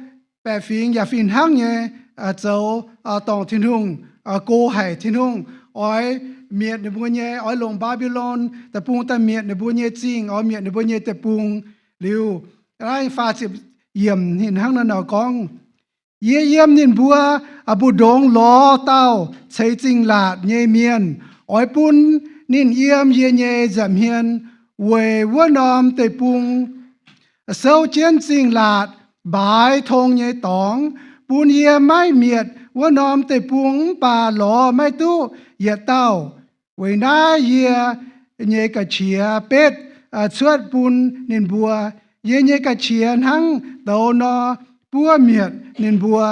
baeqc fingx yaac fih hnangv nyei zoux dorngc Tin-Hungh, go haic Tin-Hungh, oix mietc ninh mbuo nyei, oix longc Mbaa^mbi^lon Deic-Bung daaih mietc ninh mbuo nyei zingh, oix mietc ninh mbuo nyei deic-bung. Liuz, naaiv faah ziepc yiemc ninh hnangv naaiv nor gorngv, Yie yiem ninh mbuo mbu'ndongx lorz dauh ceix zingh laatc nyei mienh, oix bun ninh yiem yie nyei nza'hmien weic wuov norm deic-bung souv jienv zingh laatc, mbaaix tong nyei dorngx, bun yie maiv mietc wuov norm deic-bung, mv baac lorz maiv duqv yietc dauh. Weic naaiv yie nyei ga'qiex betv cuotv bun ninh mbuo. Yie nyei ga'qiex hnangv douz nor buov mietc ninh mbuo,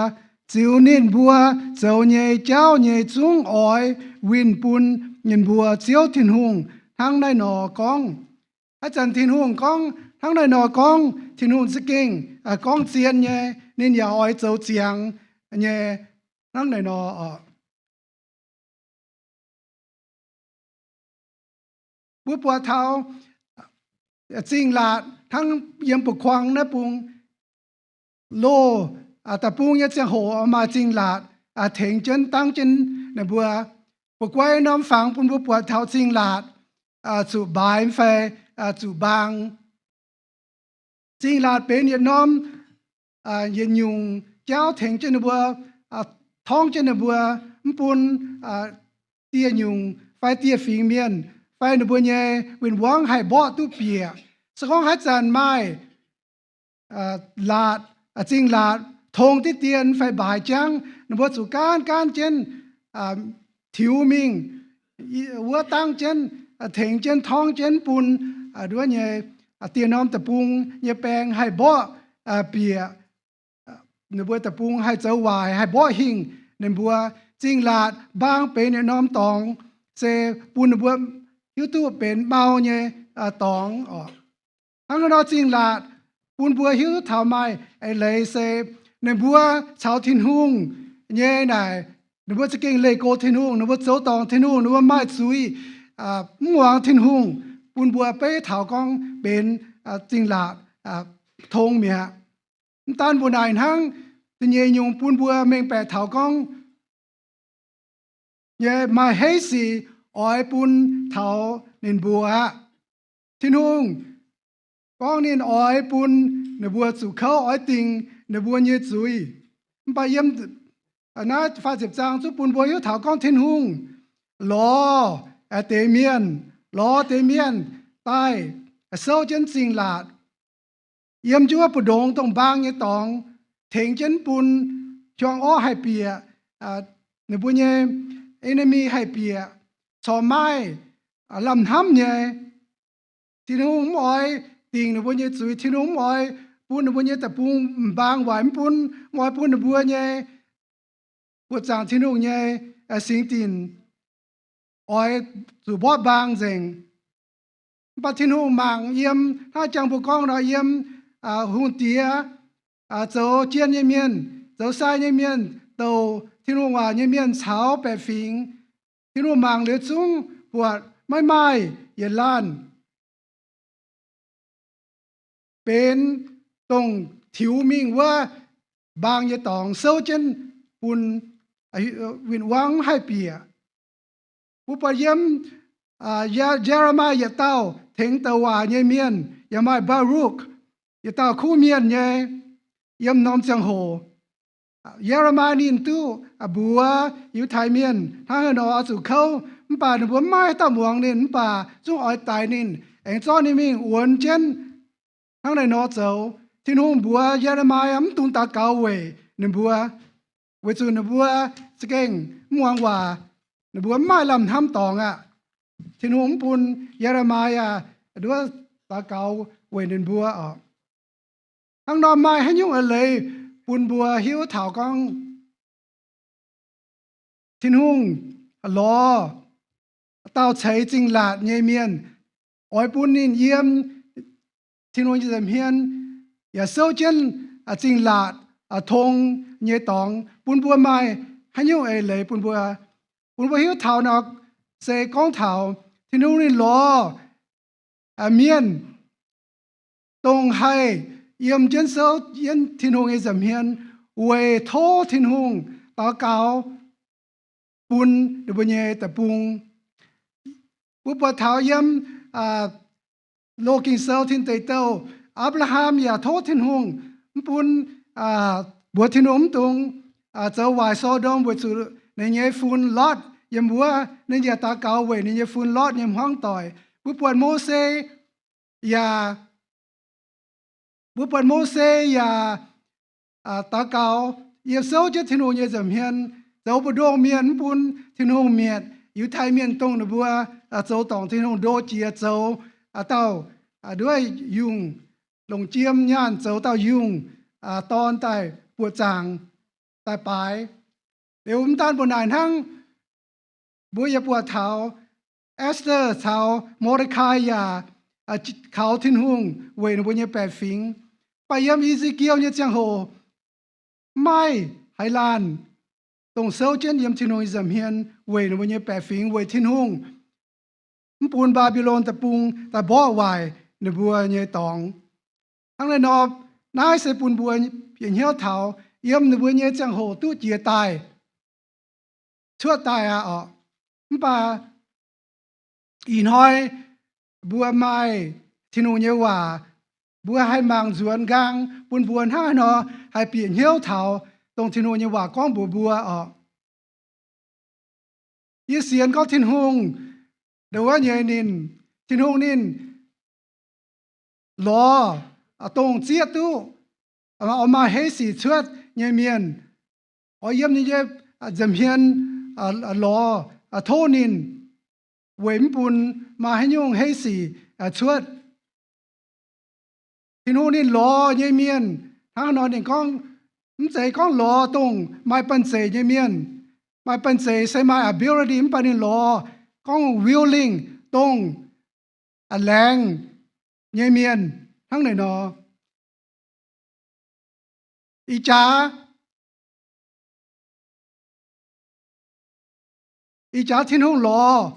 ziux ninh mbuo zoux nyei jauv nyei zungv oix winh bun ninh mbuo. Ziouv Tin-Hungh hnangv naaiv nor gorngv. Haaix zanc Tin-Hungh gorngv hnangv naaiv nor gorngv, Tin-Hungh za'gengh gorngv zien nyei, ninh yaac oix zoux ziangx nyei hnangv naaiv nor oc. Mbuo buatc taux zingh laatc hnangv yiem ba'kuang naaiv bung loh, da'bung nyei ziangh hoc maaih zingh laatc tengx jienv, dangv jienv ninh mbuo. Ba'guaix norm fangx bun mbuo buatc taux zingh laatc zuqc mbaaix fai zuqc mbaang. Zingh laatc benx yietc norm yietc nyungc jauv tengx jienv ninh mbuo, torngv jienv ninh mbuo, mv bun dieh nyungc fai dieh fingx mienh fai ninh mbuo nyei win-wangv haih mborqv duqv bieqc. Se gorngv haaix zanc maaih laatc, zingh laatc tong diqv dien fai mbaaix jangv, ninh mbuo zuqc gaanv gaanv jienv tiux mingh wuov dangv jienv, tengx jienv, torngv jienv bun nduov nyei dieh norm deic-bung nyei baeng haih mborqv bieqc. Ninh mbuo deic-bung haih zoux waaic, haih mborqv hingh ninh mbuo. Zingh laatc mbaang benx yietc norm dorngx, se bun ninh mbuo hiuv duqv benx mau nyei dorngx oc. Hnangv naaiv nor zingh laatc bun mbuo hiuv duqv taux maaih eix leiz se ninh mbuo caux Tin-Hungh nyei naaic Ninh mbuo za'gengh leih go Tin-Hungh, ninh mbuo zoux dorngc Tin-Hungh, ninh mbuo maaih zuiz, mv muangx Tin-Hungh, bun mbuo beiv taux gorngv benx zingh laatc tong mi'aqv. Mv daan mbuo naaic hnangv, da'nyeic nyungc bun mbuo mengh baeqc taux gorngv nyei maaih heiv sic oix bun taux ninh mbuo aqv. Tin-Hungh gorngv ninh oix bun ninh mbuo zuqc kouv, oix dingc ninh mbuo nyei zuiz. Mv baac yiem naaiv faah ziepc zaang zungv bun mbuo hiuv taux gorngv Tin-Hungh lorz deix mienh, lorz deix mienh daaih souv jienv zingh laatc, yiem jienv wuov mbu'ndongx dongh mbaang nyei dorngx, tengx jienv bun hiuang orqv haih bieqc, ninh mbuo nyei enemy haih bieqc, corc maaih lamh hnamv nyei. Tin-Hungh mv oix dingc ninh mbuo nyei zuiz. Tin-Hungh mv oix bun ninh mbuo nyei deic-bung m'mbaang waaic, mv bun, mv oix bun ninh mbuo nyei buoqc zaangc Tin-Hungh nyei singx dinc oix zuqc mborqv mbaang nzengc. Mv baac Tin-Hungh mangc yiem hnangv jangx mbuo gorngv nor, yiem hungh diex, zoux jien nyei mienh, zoux sai nyei mienh, douc Tin-Hungh waac nyei mienh caux baeqc fingx, Tin-Hungh mangc liuz zungv buatc maiv maaih yietc laanh benx dongh tiux mingh wuov mbaang nyei dorngx souv jienv bun win-wangv haih bieqc. Mbuo buatc yiem Ye^le^mi yietc dauh tengx douc waac nyei mienh, yaac maaih Baarukv, yietc dauh kuv mienh nyei, yiem norm ziangh hoc Ye^le^mi ninh duqv mbuox Yiutai Mienh hnangv haaix nor oix zuqc kouv, mv baac ninh mbuo mv maaih haaix dauh muangx ninh, mv baac zungv oix daix ninh, aengx zorqv ninh mingh wuonx jienv. Hnangv naaiv nor zoux, Tin-Hungh mbuox Ye^le^mi mv dungx daux gaux weic ninh mbuo, weic zuqc ninh mbuo za'gengh mv muangx waac, ninh mbuo mv maaih lamh hnamv dorngx aqv. Tin-Hungh mv bun Ye^le^mi nduov daux gaux weic ninh mbuo oc. Hnangv nor maaih haaix nyungc eix leiz bun mbuo hiuv taux gorngv Tin-Hungh lorz dauh ceix zingh laatc nyei mienh, oix bun ninh yiem Tin-Hungh nyei nza'hmien yaac souv jienv zingh laatc tong nyei dorngx, bun mbuo maaih haaix nyungc eix leiz bun mbuo, bun mbuo hiuv taux nor, se gorngv taux Tin-Hungh ninh lorz mienh dongh haih yiem jienv souv jienv Tin-Hungh nyei nza'hmien weic tov Tin-Hungh daux gaux bun ninh mbuo nyei deic-bung. Mbuo buatc taux yiem Loz-Ging Sou Tin Deic Douh, Apc^laa^ham yaac tov Tin-Hungh mv bun, mbuox Tin-Hungh mv dungx zoux waaic Sodomv weic zuqc ninh nyei fun Lotv yiem wuov. Ninh yaac daux gaux weic ninh nyei fun Lotv nyei hmuangv doic. Mbuo buatc Mose yaac, mbuo buatc Mose yaac daux gaux yiem souv jienv Tin-Hungh nyei nza'hmien, zoux mbu'ndongx mienh mv bun Tin-Hungh mietc Yiutai Mienh, dongh ninh mbuo zoux dorngc Tin-Hungh ndo jiex, zoux dauh nduov yungh, longc jiem nyaanh zoux dauh yungh dorn daaih buoqc zaangc daaih baaix. Liuz mv daan mbuo naaic hnangv, mbuo yaac buatc taux Ester caux Mordecai yaac kaux Tin-Hungh weic ninh mbuo nyei baeqc fingx. Mv baac yiem E^se^kie^l nyei ziangh hoc, mv maaih haaix laanh dongh souv jienv yiem Tin-Hungh nyei nza'hmien weic ninh mbuo nyei baeqc fingx, weic Tin-Hungh mv bun Mbaa^mbi^lon deic-bung daaih mborqv waaic ninh mbuo nyei dorngx. Hnangv naaiv nor, naaiv se bun mbuo bieqc hnyouv taux yiem ninh mbuo nyei ziangh hoc duqv jiex daaih, cuotv daaih aqv oc. Mv baac ih hnoi mbuo maaih Tin-Hungh nyei waac, mbuo haih mangc nzuonx nqaang bun mbuo hnangv haaix nor haih bieqc hnyouv taux dongh Tin-Hungh nyei waac gorngv mbuox mbuo oc. Yie sienx gorngv Tin-Hungh, ndo wuov nyei ninh, Tin-Hungh ninh lorz dongh zieqv duqv, oix maaih heiv sic cuotv nyei mienh, oix yiem ninh nyei nza'hmien lorz, tov ninh, weic mv bun maaih haaix nyungc heiv sic cuotv. Tin-Hungh ninh lorz nyei mienh hnangv nor ninh gorngv, mv zeiz gorngv lorz dongh maaih banh zeic nyei mienh. Maaih banh zeic se maaih ability, mv baac ninh lorz gorngv willing, dongh laengz nyei mienh hnangv naaic nor. Ih jaax Ih jaax Tin-Hungh lorz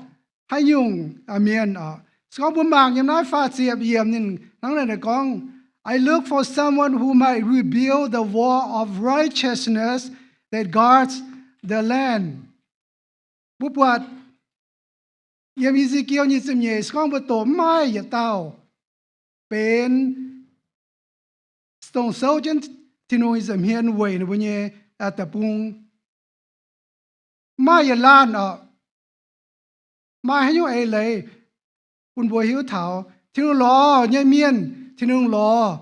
haaix nyungc mienh oc? Se gorngv mbuo mangc yiem naaiv faah ziepc yiemc ninh hnangv naaiv gorngv, I look for someone who might rebuild the wall of righteousness that guards the land. Mbuo buatc yiem E^se^ken nyic ziepc nyeic se gorngv mbuo doqc mv maaih yietc dauh benx dongh souv jienv Tin-Hungh nyei nza'hmien weic ninh mbuo nyei deic-bung. Mv maaih yietc laanh oc, maaih haaix nyungc eix leiz bun mbuo hiuv taux Tin-Hungh lorz nyei mienh, Tin-Hungh lorz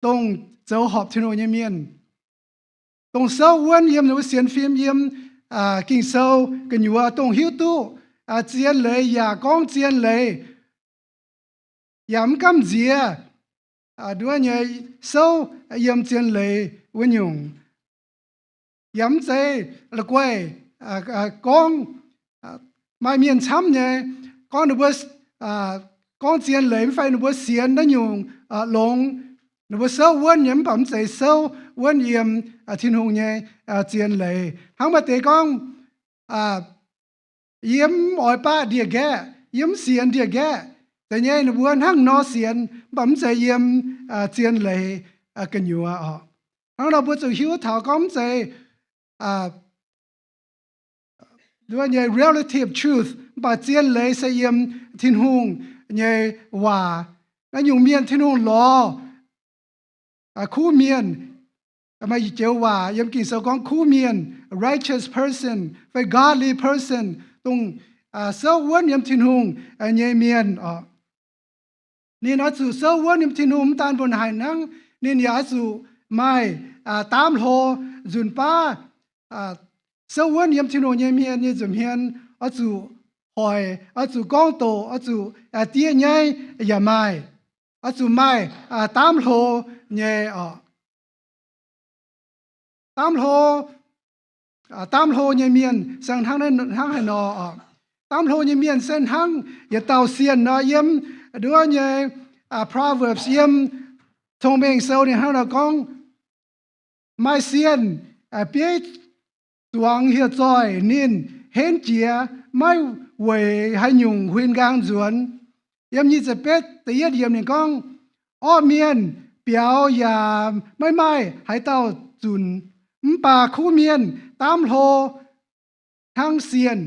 dongh zoux horpc Tin-Hungh nyei mienh, dongh souv wuonv yiem ninh mbuo sienx fim, yiem Ging-Sou gu'nyuoz, dongh hiuv duqv zien leiz yaac gorngv zien leiz, yaac mv gamh nziex nduov nyei souv yiem zien leiz wuov nyungc. Yaac mv zeiz la'guaih gorngv maaih mienh camv nyei gorngv ninh mbuo gorngv zien leiz mv fai ninh mbuo sienx naaiv nyungc longx, ninh mbuo souv wuonv nyei, mv baac mv zeiz souv wuonv yiem Tin-Hungh nyei zien leiz. Hnangv maaih deix gorngv, yie mv oix baqv ndie-nqaeqv, yie mv sienx ndie-nqaeqv. Da'nyeic ninh mbuo hnangv nor sienx, mv baac mv zeiz yiem zien leiz gu'nyuoz oc. Hnangv nor mbuo zuqc hiuv taux gorngv mv zeiz nduov nyei relative truth, mv baac zien leiz se yiem Tin-Hungh nyei waac. Naaiv nyungc mienh Tin-Hungh lorz kuv mienh, maaih i joux waac yiem Ging-Sou gorngv kuv mienh, righteous person fai godly person, dongh souv wuonv yiem Tin-Hungh nyei mienh oc. Ninh oix zuqc souv wuonv yiem Tin-Hungh, mv daan mbuo haic hnangv, ninh yaac oix zuqc maaih daamv hlo nzunc baav souv wuonv yiem Tin-Hungh nyei hmien nyei nza'hmien, oix zuqc hoic, oix zuqc gorngv doqc, oix zuqc diev nyaiv yaac maaih, oix zuqc maaih daamv hlo nyei oc. Daamv hlo, daamv hlo nyei mienh se hnangv, hnangv haaix nor oc? Daamv hlo nyei mienh se hnangv yietc dauh sienh nor, yiem nduov nyei Proverbs, yiem Cong-Mengh Sou ninh hnangv nor gorngv, maaih sienh bieiv zuangx hieh zoih, ninh henv jiex, maiv weic haaix nyungc huin nqaang nzuonx. Yiem nyic ziepc betv da'yietv yiemc ninh gorngv, orqv mienh biaux yaac maiv maaih haaix dauh zunc, mv baac kuv mienh daamv hlo hnangv sienh.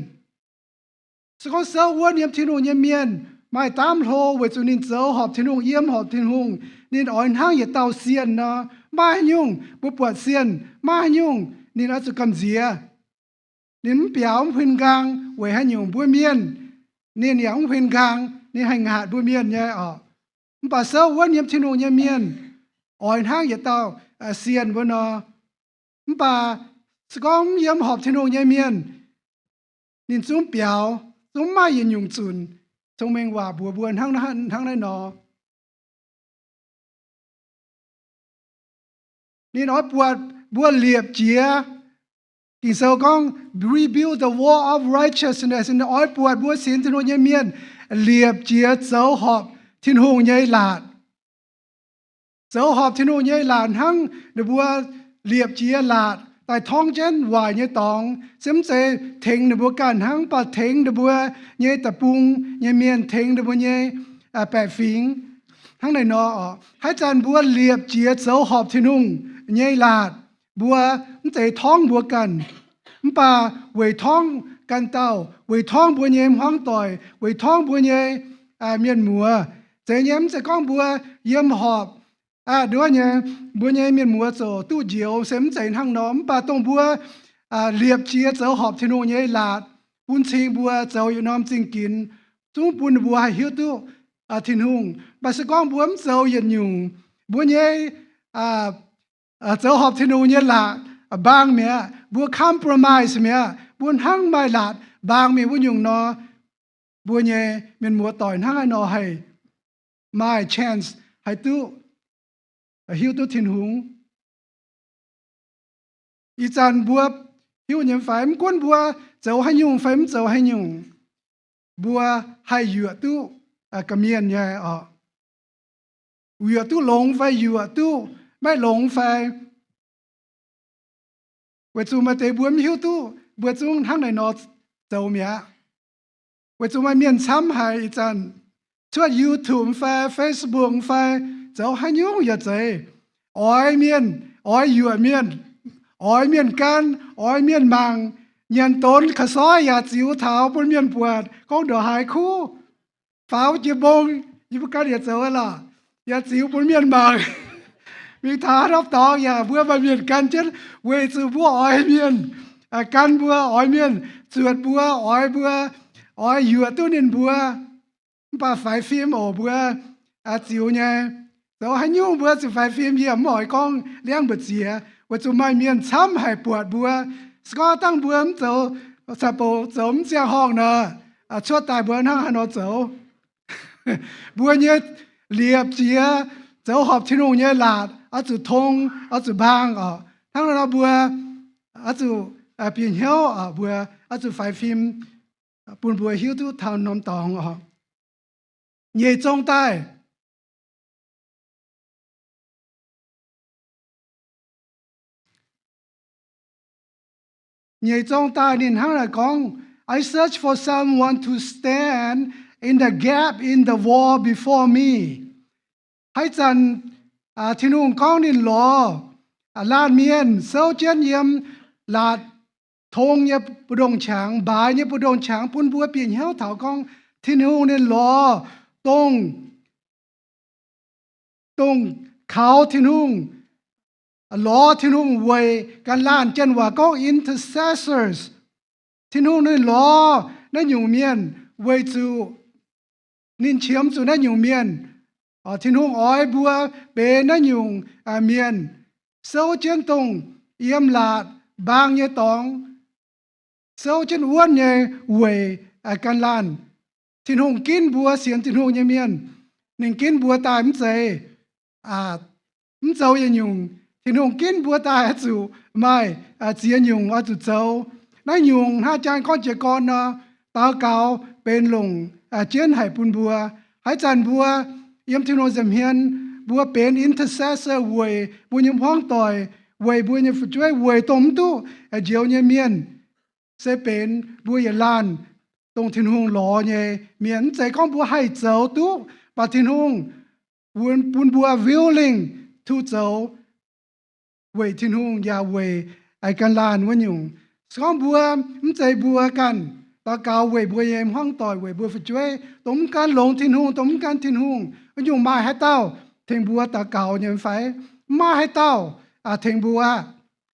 Se gorngv souv wuonv yiem Tin-Hungh nyei mienh maaih daamv hlo weic zuqc ninh zoux horpc Tin-Hungh, yiem horpc Tin-Hungh, ninh oix hnangv yietc dauh sienh nor. Maiv haaix nyungc, mbuo buatc sienh, maiv haaix nyungc ninh oix zuqc gamh nziex. Ninh mv biaux mv huin nqaang weic haaix nyungc mbuo mienh, ninh yaac mv huin nqaang, ninh haih ngaatc mbuo mienh nyei oc. Mv baac souv wuonv yiem Tin-Hungh nyei mienh oix hnangv yietc dauh sienh mbuo nor. Mv baac se gorngv mv yiem horpc Tin-Hungh nyei mienh, ninh zungv biaux, zungv maaih yietc nyungc zunc. Cong-Mengh Waac mbuox mbuo hnangv, hnangv naaiv nor. Ninh oix buatc mbuo liepc jiez, Ging-Sou gorngv rebuild the wall of righteousness. Ninh oix buatc mbuo sienx Tin-Hungh nyei mienh liepc jiez zoux horpc Tin-Hungh nyei laatc. Zoux horpc Tin-Hungh nyei laatc hnangv ninh mbuo liepc jiez laatc daaih torngv jienv waaic nyei dorngx, se mv zeiz tengx ninh mbuo ganh hnangv, mv baac tengx ninh mbuo nyei deic-bung nyei mienh, tengx ninh mbuo nyei baeqc fingx. Hnangv naaiv nor oc, haaix zanc mbuo liepc jiez zoux horpc Tin-Hungh nyei laatc, mbuo mv zeiz torngv mbuo ganh, mv baac weic torngv ganh dauh, weic torngv mbuo nyei hmuangv doic, weic torngv mbuo nyei mienh muoz. Zeiz nyei, mv zeiz gorngv mbuo yiem horpc nduov nyei, mbuo nyei mienh muoz ziouc duqv njoux, se mv zeiz hnangv nor. Mv baac dongh mbuo liepc jiez zoux horpc Tin-Hungh nyei laatc, bun cing mbuo zoux yietc norm zingh ginx, zungv bun ninh mbuo haih hiuv duqv Tin-Hungh. Mv baac se gorngv mbuo mv zoux yietc nyungc, mbuo nyei zoux horpc Tin-Hungh nyei laatc mbaang mi'aqv, mbuo compromise mi'aqv, mbuo hnangv maaih laatc mbaang mingh wuov nyungc nor, mbuo nyei mienh muoz doic hnangv haaix nor haih maaih chance haih duqv hiuv duqv Tin-Hungh? Ih zanc mbuo hiuv nyei fai? Mv gunv mbuo zoux haaix nyungc fai mv zoux haaix nyungc, mbuo haih yuoqc duqv ga'mienh nyei oc. Yuoqc duqv longx fai yuoqc duqv maiv longx fai? Weic zuqc maaih deix mbuo mv hiuv duqv mbuo zungv hnangv naaiv nor zoux mi'aqv. Weic zuqc maaih mienh camv haic ih zanc cuotv YouTube fai Facebook fai zoux haaix nyungc yaac zeiz, oix mienh, oix yuoqc mienh, oix mienh gan, oix mienh mangc, nyanc donx ka'soiv yaac ziux taux bun mienh buatc gorngv ndongc haaix kuv, faaux jiex mbong, yie mbuo gan yaac zoux lorqc, yaac ziux bun mienh mangc. Mingh taux haaix norm dorngx yaac mbuo maaih mienh gan jienv weic zuqc mbuo oix mienh gan mbuo, oix mienh zuotc mbuo, oix mbuo, oix yuoqc duqv ninh mbuo. Mv baac faix fim oc, mbuo ziux nyei, zoux haaix nyungc mbuo ziux faix fim, yie mv oix gorngv liangv mbu'ziex, weic zuqc maaih mienh camv haic buatc mbuo. Se gorngv dangh mbuo mv zoux, caux bouc zoux mv ziangh horngh nor, cuotv daaih mbuo hnangv haaix nor zoux? Mbuo nyei liepc jiex zoux horpc Tin-Hungh nyei laatc oix zuqc tong, oix zuqc mbaang oc. Hnangv naaiv nor mbuo oix zuqc bieqc hnyouv oc, mbuo oix zuqc faix fim bun mbuo hiuv duqv taux norm dorngx oc. Nyeic zong daaih, nyeic zong daaih ninh hnangv naaic gorngv, I search for someone to stand in the gap in the wall before me. Haaix zanc Tin-Hungh gorngv ninh lorz laanh mienh souv jienv yiem laatc tong nyei mbu'ndongx qangx, mbaaix nyei mbu'ndongx qangx, bun mbuo bieqc hnyouv taux gorngv Tin-Hungh ninh lorz dongh, dongh kaux Tin-Hungh, lorz Tin-Hungh weic ganh laanh. Janx waac gorngv intercessors. Tin-Hungh ninh lorz naaiv nyungc mienh weic zuqc ninh qiemx zuqc naaiv nyungc mienh. Tin-Hungh oix mbuo benx naaiv nyungc mienh souv jienv dongh yiem laatc mbaang nyei dorngx, souv jienv wuonv nyei weic ganh laanh. Tin-Hungh ginv mbuo sienx Tin-Hungh nyei mienh, ninh ginv mbuo daaih mv zeiz mv zoux yietc nyungc. Tin-Hungh ginv mbuo daaih oix zuqc maaih ziex nyungc oix zuqc zoux. Naaiv nyungc hnangv jang gorngv jiez gorn nor, daux gaux benx longc jienv haic bun mbuo. Haaix zanc mbuo yiem Tin-Hungh nza'hmien, mbuo benx intercessor weic mbuo nyei hmuangv doic, weic mbuo nyei fu'jueiv, weic dongh mv duqv njoux nyei mienh, se benx mbuo yietc laanh dongh Tin-Hungh lorz nyei mienh. Mv zeiz gorngv mbuo haih zoux duqv, mv baac Tin-Hungh bun mbuo willing to zoux weic Tin-Hungh yaac weic ganh laanh wuov nyungc. Se gorngv mbuo, mv zeiz mbuo ganh daux gaux weic mbuo nyei hmuangv doic, weic mbuo fu'jueiv, dongh mv gan longx Tin-Hungh, dongh mv gan Tin-Hungh, wuov nyungc maaih haaix dauh tengx mbuo daux gaux nyei fai? Mv maaih haaix dauh tengx mbuo aqv.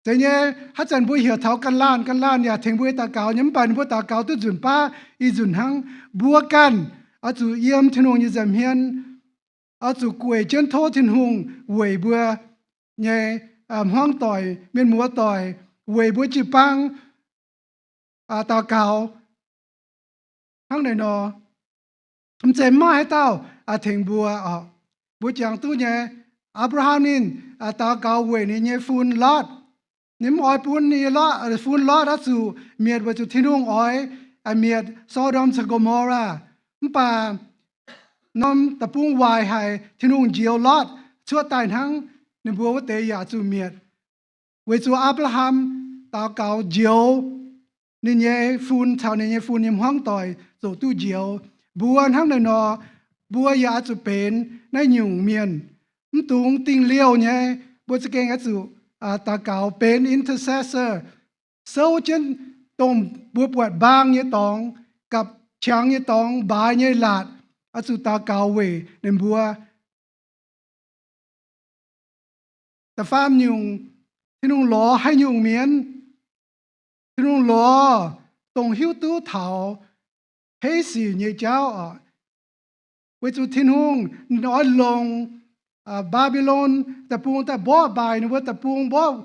Zeiz nyei, haaix zanc mbuo heuc taux ganh laanh, ganh laanh yaac tengx mbuo daux gaux nyei, mv baac ninh mbuo daux gaux duqv nzunc baav ih nzunc hnangv. Mbuo ganh oix zuqc yiem Tin-Hungh nyei nza'hmien, oix zuqc gueic jienv tov Tin-Hungh weic mbuo nyei hmuangv doic, mienh muoz doic, weic mbuo jiu-baang daux gaux hnangv naaiv nor. Mv zeiz mv maaih haaix dauh tengx mbuo oc. Mbuo jangx duqv nyei, Apc^laa^ham ninh daux gaux weic ninh nyei fun Lotv. Ninh mv oix bun ninh nyei Lotv, fun Lotv oix zuqc mietc weic zuqc Tin-Hungh oix mietc So^ndom caux Go^mo^laa. Mv baac norm deic-bung waaic haic, Tin-Hungh njoux Lotv cuotv daaih hnangv, ninh mbuo wuov deix yaac zuqc mietc. Weic zuqc Apc^laa^ham daux gaux njoux ninh nyei fun caux ninh nyei fun nyei hmuangv doic zoux duqv njoux. Mbuo hnangv naaiv nor, mbuo yaac oix zuqc benx naaiv nyungc mienh. Mv dungx dingh liouh nyei, mbuo za'gengh oix zuqc daux gaux benx intercessor, souv jienv dongh mbuo buatc mbaang nyei dorngx, gapv qangx nyei dorngx, mbaaix nyei laatc, oix zuqc daux gaux weic ninh mbuo. Da'faam nyungc, Tin-Hungh lorz haaix nyungc mienh? Tin-Hungh lorz dongh hiuv duqv taux heiv sic nyei jauv oc. Weic zuqc Tin-Hungh ninh oix longc Mbaa^mbi^lon deic-bung daaih mborqv mbaaic ninh mbuo deic-bung, mborqv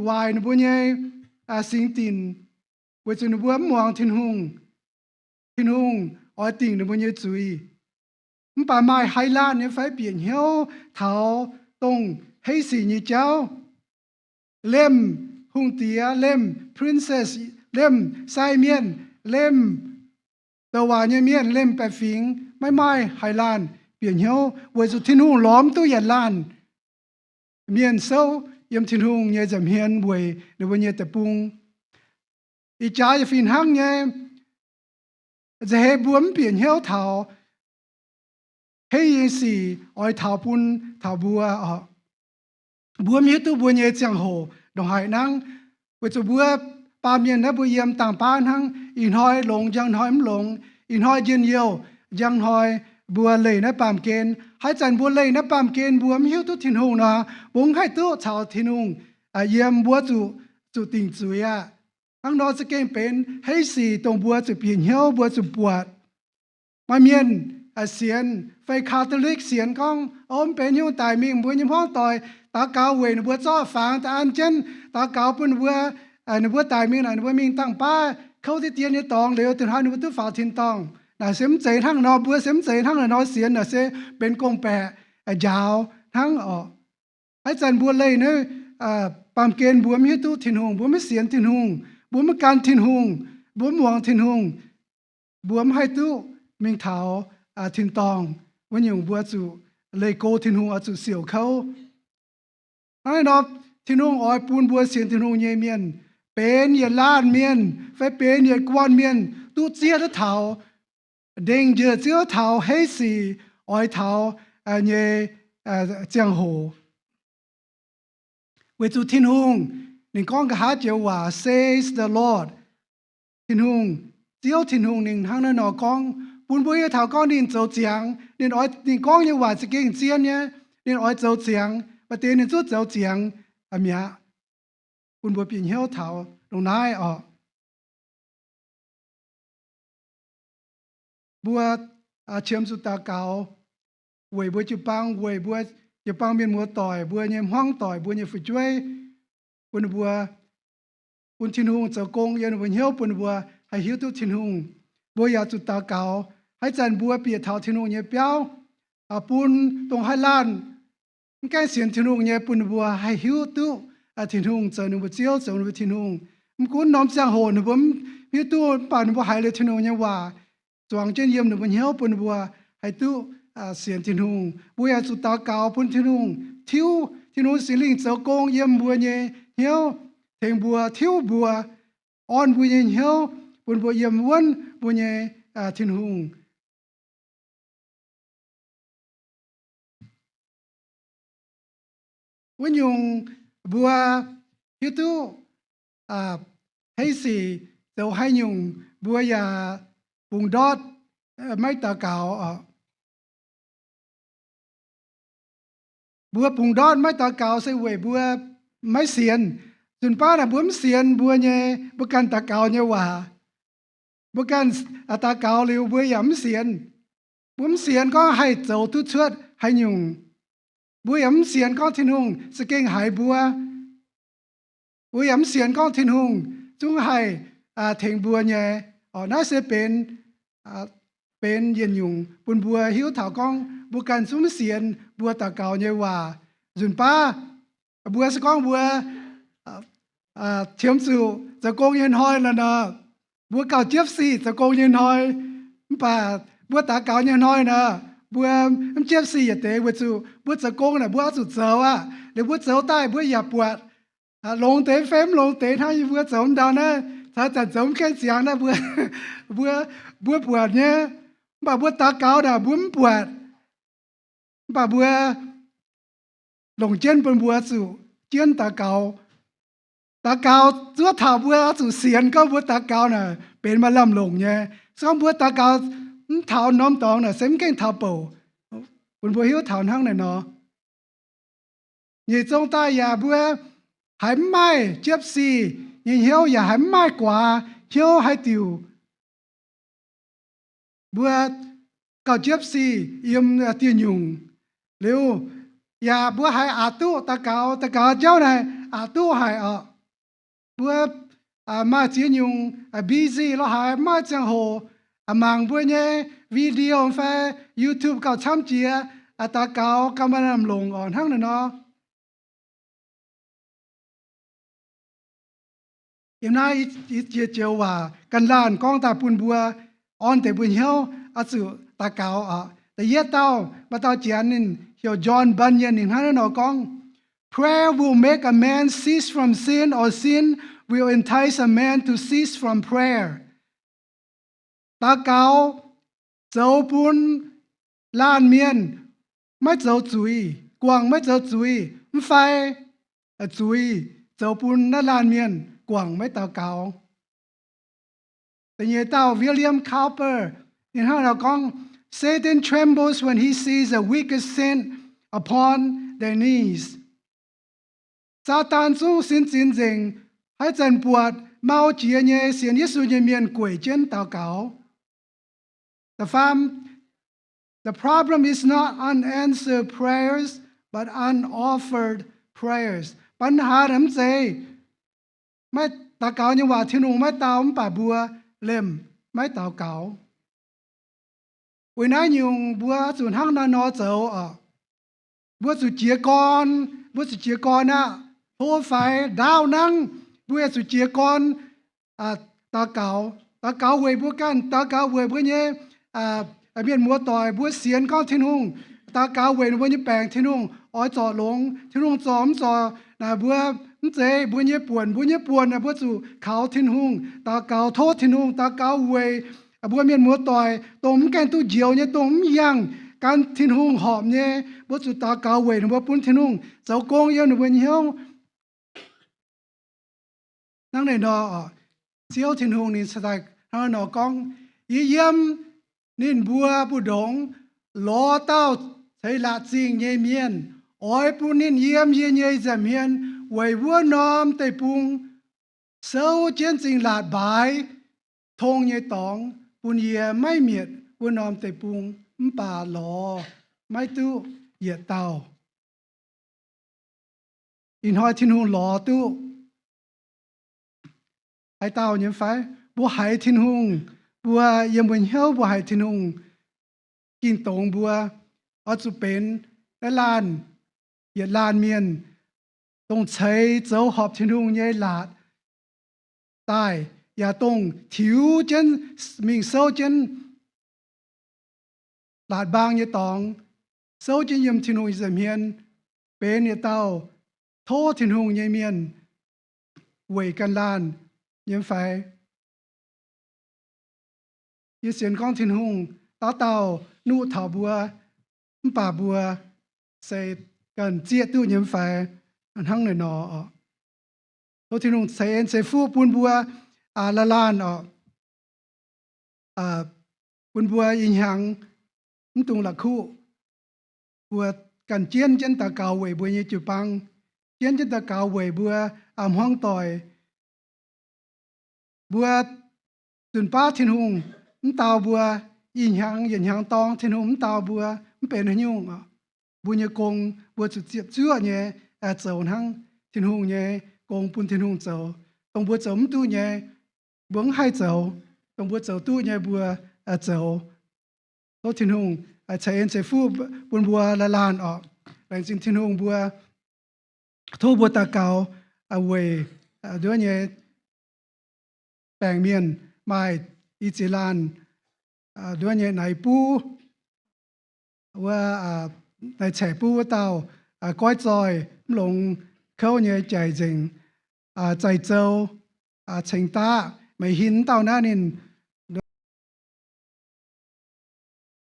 waaic ninh mbuo nyei singx dinc, weic zuqc ninh mbuo mv muangx Tin-Hungh. Tin-Hungh oix dingc ninh mbuo nyei zuiz. Mv baac maaih haaix laanh nyei fai bieqc hnyouv taux dongh heiv sic nyei jauv? Lemh hungh diex, lemh princess, lemh sai mienh, lemh douc waac nyei mienh, lemh baeqc fingx, maiv maaih haaix laanh bieqc hnyouv, weic zuqc Tin-Hungh lorz mv duqv yietc laanh mienh souv yiem Tin-Hungh nyei nza'hmien weic ninh mbuo nyei deic-bung. Ih jaax yaac fih hnangv nyei. Nza'heix mbuo mv bieqc hnyouv taux hei nyei sic oix taux bun taux mbuo oc. Mbuo mv hiuv duqv mbuo nyei ziangh hoc ndongc haaix hnangv, weic zuqc mbuo baamh mienh naaiv mbuo yiem dangh baav hnangv, ih hnoi longx njang hnoi mv longx, ih hnoi njien-youh njang hnoi mbuo leih naaiv baamh gen. Haaix zanc mbuo leih naaiv baamh gen mbuo mv hiuv duqv Tin-Hungh nor, mbuo mv haih duqv caux Tin-Hungh yiem, mbuo zuqc, zuqc dingc zuiz aqv. Hnangv nor za'gengh benx hei sic dongh mbuo zuqc bieqc hnyouv, mbuo zuqc buatc. Maaih mienh sienx fai Catholic sienx gorngv, o, mv benx hnyouv daic mingh, mbuo nyei hmuangv doic daux gaux weic ninh mbuo zorqv fangx daaih an jienv, daux gaux bun ninh mbuo, ninh mbuo daic mingh naaic ninh mbuo mingh dangh baav kouv deix dien nyei dorngx liuz, dinh hnoi ninh mbuo duqv faaux tin-dorngh. Naaic se mv zeiz hnangv nor, mbuo se mv zeiz hnangv naaic nor sienx, naaic se benx gong-baeqc njaaux hnangv oc. Haaix zanc mbuo leih naaiv baamh gen mbuo mv hiuv duqv Tin-Hungh, mbuo mv sienx Tin-Hungh, mbuo mv gan Tin-Hungh, mbuo mv muangx Tin-Hungh, mbuo mv haih duqv mingh taux tin-dorngh. Wuov nyungc mbuo zuqc leih go Tin-Hungh oix zuqc siouc kouv. Hnangv naaiv nor, Tin-Hungh oix bun mbuo sienx Tin-Hungh nyei mienh, benx yietc laanh mienh fai benx yietc guanh mienh, duqv zieqv duqv taux, ndengc njiec zieqv duqv taux hei sic oix taux nyei ziangh hoc. Weic zuqc Tin-Hungh ninh gorngv nqa'haav joux waac, says the Lord. Tin-Hungh, Ziouv Tin-Hungh ninh hnangv naaiv nor gorngv, bun mbuo hiuv taux gorngv ninh zoux ziangx, ninh oix, ninh gorngv nyei waac za'gengh zien nyei, ninh oix zoux ziangx, maaih deix ninh zungv zoux ziangx mi'aqv. Bun mbuo bieqc hnyouv taux ndongc naaiv oc. Mbuo qiemx zuqc daux gaux weic mbuo jiu-baang, weic mbuo jiu-baang mienh muoz-doic, mbuo nyei hmuangv doic, mbuo nyei fu'jueiv, bun ninh mbuo, bun Tin-Hungh zoux gong yiem ninh mbuo hnyouv, bun ninh mbuo haih hiuv duqv Tin-Hungh. Mbuo yaac zuqc daux gaux haaix zanc mbuo bieqc taux Tin-Hungh nyei biauv, bun dongh haaix laanh mv gaengh sienx Tin-Hungh nyei, bun ninh mbuo haih hiuv duqv Tin-Hungh zoux ninh mbuo Ziouv, zoux ninh mbuo Tin-Hungh. Mv gunv norm ziangh hoc ninh mbuo mv hiuv duqv, mv baac ninh mbuo haiz liuz Tin-Hungh nyei waac zuangx jienv yiem ninh mbuo hnyouv, bun ninh mbuo haih duqv sienx Tin-Hungh. Mbuo yaac zuqc daux gaux bun Tin-Hungh tiuv, Tin-Hungh Singx Lingh zoux gong yiem mbuo nyei hnyouv, tengx mbuo, tiuv mbuo, orn mbuo nyei hnyouv, bun mbuo yiem wuonv mbuo nyei Tin-Hungh. Wuov nyungc mbuo hiuv duqv hei sic zoux haaix nyungc, mbuo yaac bungx ndortv maiv daux gaux oc. Mbuo bungx ndortv maiv daux gaux se weic mbuo maiv sienx. Nzunc baav naaic mbuo mv sienx mbuo nyei, mbuo ganh daux gaux nyei waac. Mbuo ganh daux gaux liuz mbuo yaac mv sienx. Mbuo mv sienx gorngv haih zoux duqv cuotv haaix nyungc. Mbuo yaac mv sienx gorngv Tin-Hungh za'gengh haiz mbuo. Mbuo yaac mv sienx gorngv Tin-Hungh zungv haih tengx mbuo nyei. Naaiv se benx, benx yietc nyungc bun mbuo hiuv taux gorngv mbuo ganh zungv mv sienx mbuo daux gaux nyei waac. Nzunc baav mbuo se gorngv mbuo qiemx zuqc zoux gong nyei hnoi nor, mbuo gauh jiepv sic zoux gong nyei hnoi. Mv baac mbuo daux gaux nyei hnoi nor, mbuo mv jiepv sic yietc deix, weic zuqc mbuo zoux gong naaic mbuo oix zuqc zoux aqv. Liuz mbuo zoux daaih mbuo yaac buatc longx deix fai mv longx deix hnangv yie mbuo zoux ndau naaiv, caux zanc zoux mv gaengh ziangx naaiv mbuo, mbuo, mbuo buatc nyei. Mv baac mbuo daux gaux naaic mbuo mv buatc. Mv baac mbuo longc jienv bun mbuo zuqc jienv daux gaux. Daux gaux zuov taux mbuo oix zuqc sienx gorngv mbuo daux gaux naaic benx maaih lamh longc nyei. Se gorngv mbuo daux gaux mv taux norm dorngx naaic se mv gaengh taux bouc. Bun mbuo hiuv taux hnangv naaic nor, nyic zong daaih yaac mbuo haiz mv maaih jiepv sic nyei hnyouv, yaac haiz mv maaih guaax hnyouv haaix diuc. Mbuo gauh jiepv sic yiem dieh nyungc liuz, yaac mbuo haiz aqc duqv daux gaux, daux gaux jauv naaic aqc duqv haic oc. Mbuo maaih ziex nyungc busy lorz haic, mv maaih ziangh hoc mangc mbuo nyei video fai YouTube gauh camv jiex daux gaux gauh maaih lamh longc oc hnangv naaic nor. Yiem naaiv i jiex joux waac ganh laanh gorngv daaih bun mbuo orn deix mbuo hnyouv oix zuqc daux gaux oc. Da'yietv dauh, maaih dauh janx ninh heuc John Bunyan, ninh hnangv naaiv nor gorngv, Prayer will make a man cease from sin or sin will entice a man to cease from prayer. Daux gaux zoux bun laanh mienh maiv zoux zuiz, guangc maiv zoux zuiz, mv fai zuiz zoux bun naaiv laanh mienh guangc maiv daux gaux. Da'nyeic dauh William Cowper, ninh hnangv naaiv gorngv, Satan trembles when he sees a wicked saint upon their knees. Saadaan zungv sin zinx nzengc haaix zanc buatc mau jiex nyei sienx Yesu nyei mienh gueic jienv daux gaux. Da'faam, the problem is not unanswered prayers, but unoffered prayers. ปัญหา mv zeiz maiv daux gaux nyei waac Tin-Hungh maiv dau mv baac mbuo lemh maiv daux gaux. Weic naaiv nyungc mbuo zuqc hnangv naaiv nor zoux oc. Mbuo zuqc jiez gorn, mbuo zuqc jiez gorn aqv. Hlo faix ndaauv nangv, mbuo yaac zuqc jiez gorn daux gaux. Daux gaux weic mbuo ganh, daux gaux weic mbuo nyei mienh muoz doic, mbuo sienx gorngv Tin-Hungh, daux gaux weic ninh mbuo nyei baengc Tin-Hungh oix zorc longx, Tin-Hungh zorc mv zorc naaic mbuo mv zeiz mbuo nyei buonc. Mbuo nyei buonc naaic mbuo zuqc kaux Tin-Hungh, daux gaux tov Tin-Hungh, daux gaux weic mbuo mienh muoz doic, dongh mv gaengh duqv njoux nyei, dongh mv yangh gan Tin-Hungh horpc nyei. Mbuo zuqc daux gaux weic ninh mbuo bun Tin-Hungh zoux gong yiem ninh mbuo nyei hnyouv. Hnangv naaiv nor, Ziouv Tin-Hungh ninh hnangv naaiv nor gorngv, Yie yiem ninh mbuo mbu'ndongx lorz dauh ceix laatc zingh nyei mienh, oix bun ninh yiem yie nyei nza'hmien weic wuov norm deic-bung souv jienv zingh laatc mbaaix tong nyei dorngx, bun yie maiv mietc wuov norm deic-bung, mv baac lorz maiv duqv yietc dauh. Ih hnoi Tin-Hungh lorz duqv haaix dauh nyei fai? Mbuo haiz Tin-Hungh, mbuo yiem mbuo hnyouv mbuo haiz Tin-Hungh ging dongz mbuo, oix zuqc benx naaiv laanh, yietc laanh mienh, dongh ceix zoux horpc Tin-Hungh nyei laatc daaih, yaac dongh tiux jienv mingh souv jienv laatc mbaang nyei dorngx, souv jienv yiem Tin-Hungh nza'hmien, benx yietc dauh tov Tin-Hungh nyei mienh weic ganh laanh nyei fai? Yie sienx gorngv Tin-Hungh dauh dauh nuqv taux mbuo, mv baac mbuo se ganh zieqv duqv nyei fai? Hnangv naaiv nor, tov Tin-Hungh ceix en ceix fuqv bun mbuo laanh laanh oc, bun mbuo ih hnyangx mv dungx la'kuqv. Mbuo ganh jienv jienv daux gaux weic mbuo nyei jiu-baang, jienv jienv daux gaux weic mbuo hmuangv doic. Mbuo zunc baav Tin-Hungh mv dau mbuo, ih hnyangx yietc hnyangx dorng Tin-Hungh mv dau mbuo, mv benx haaix nyungc. Mbuo nyei gong mbuo zuqc ziepc zuoqv nyei zoux hnangv Tin-Hungh nyei gong bun Tin-Hungh zoux. Dongh mbuo zoux mv duqv nyei, mbuo mv haih zoux. Dongh mbuo zoux duqv nyei mbuo zoux. Tov Tin-Hungh ceix en ceix fuqv bun mbuo laanh laanh oc. Laengz zingh Tin-Hungh mbuo, tov mbuo daux gaux weic nduov nyei baengc mienh, maaih i ziex laanh nduov nyei naaiv buv, wuov naaiv caeqv buv wuov dauh goiv zoih mv longx kouv nyei jaic nzengc, zaaix zou ceng daqv. Meih hin dauh naaiv ninh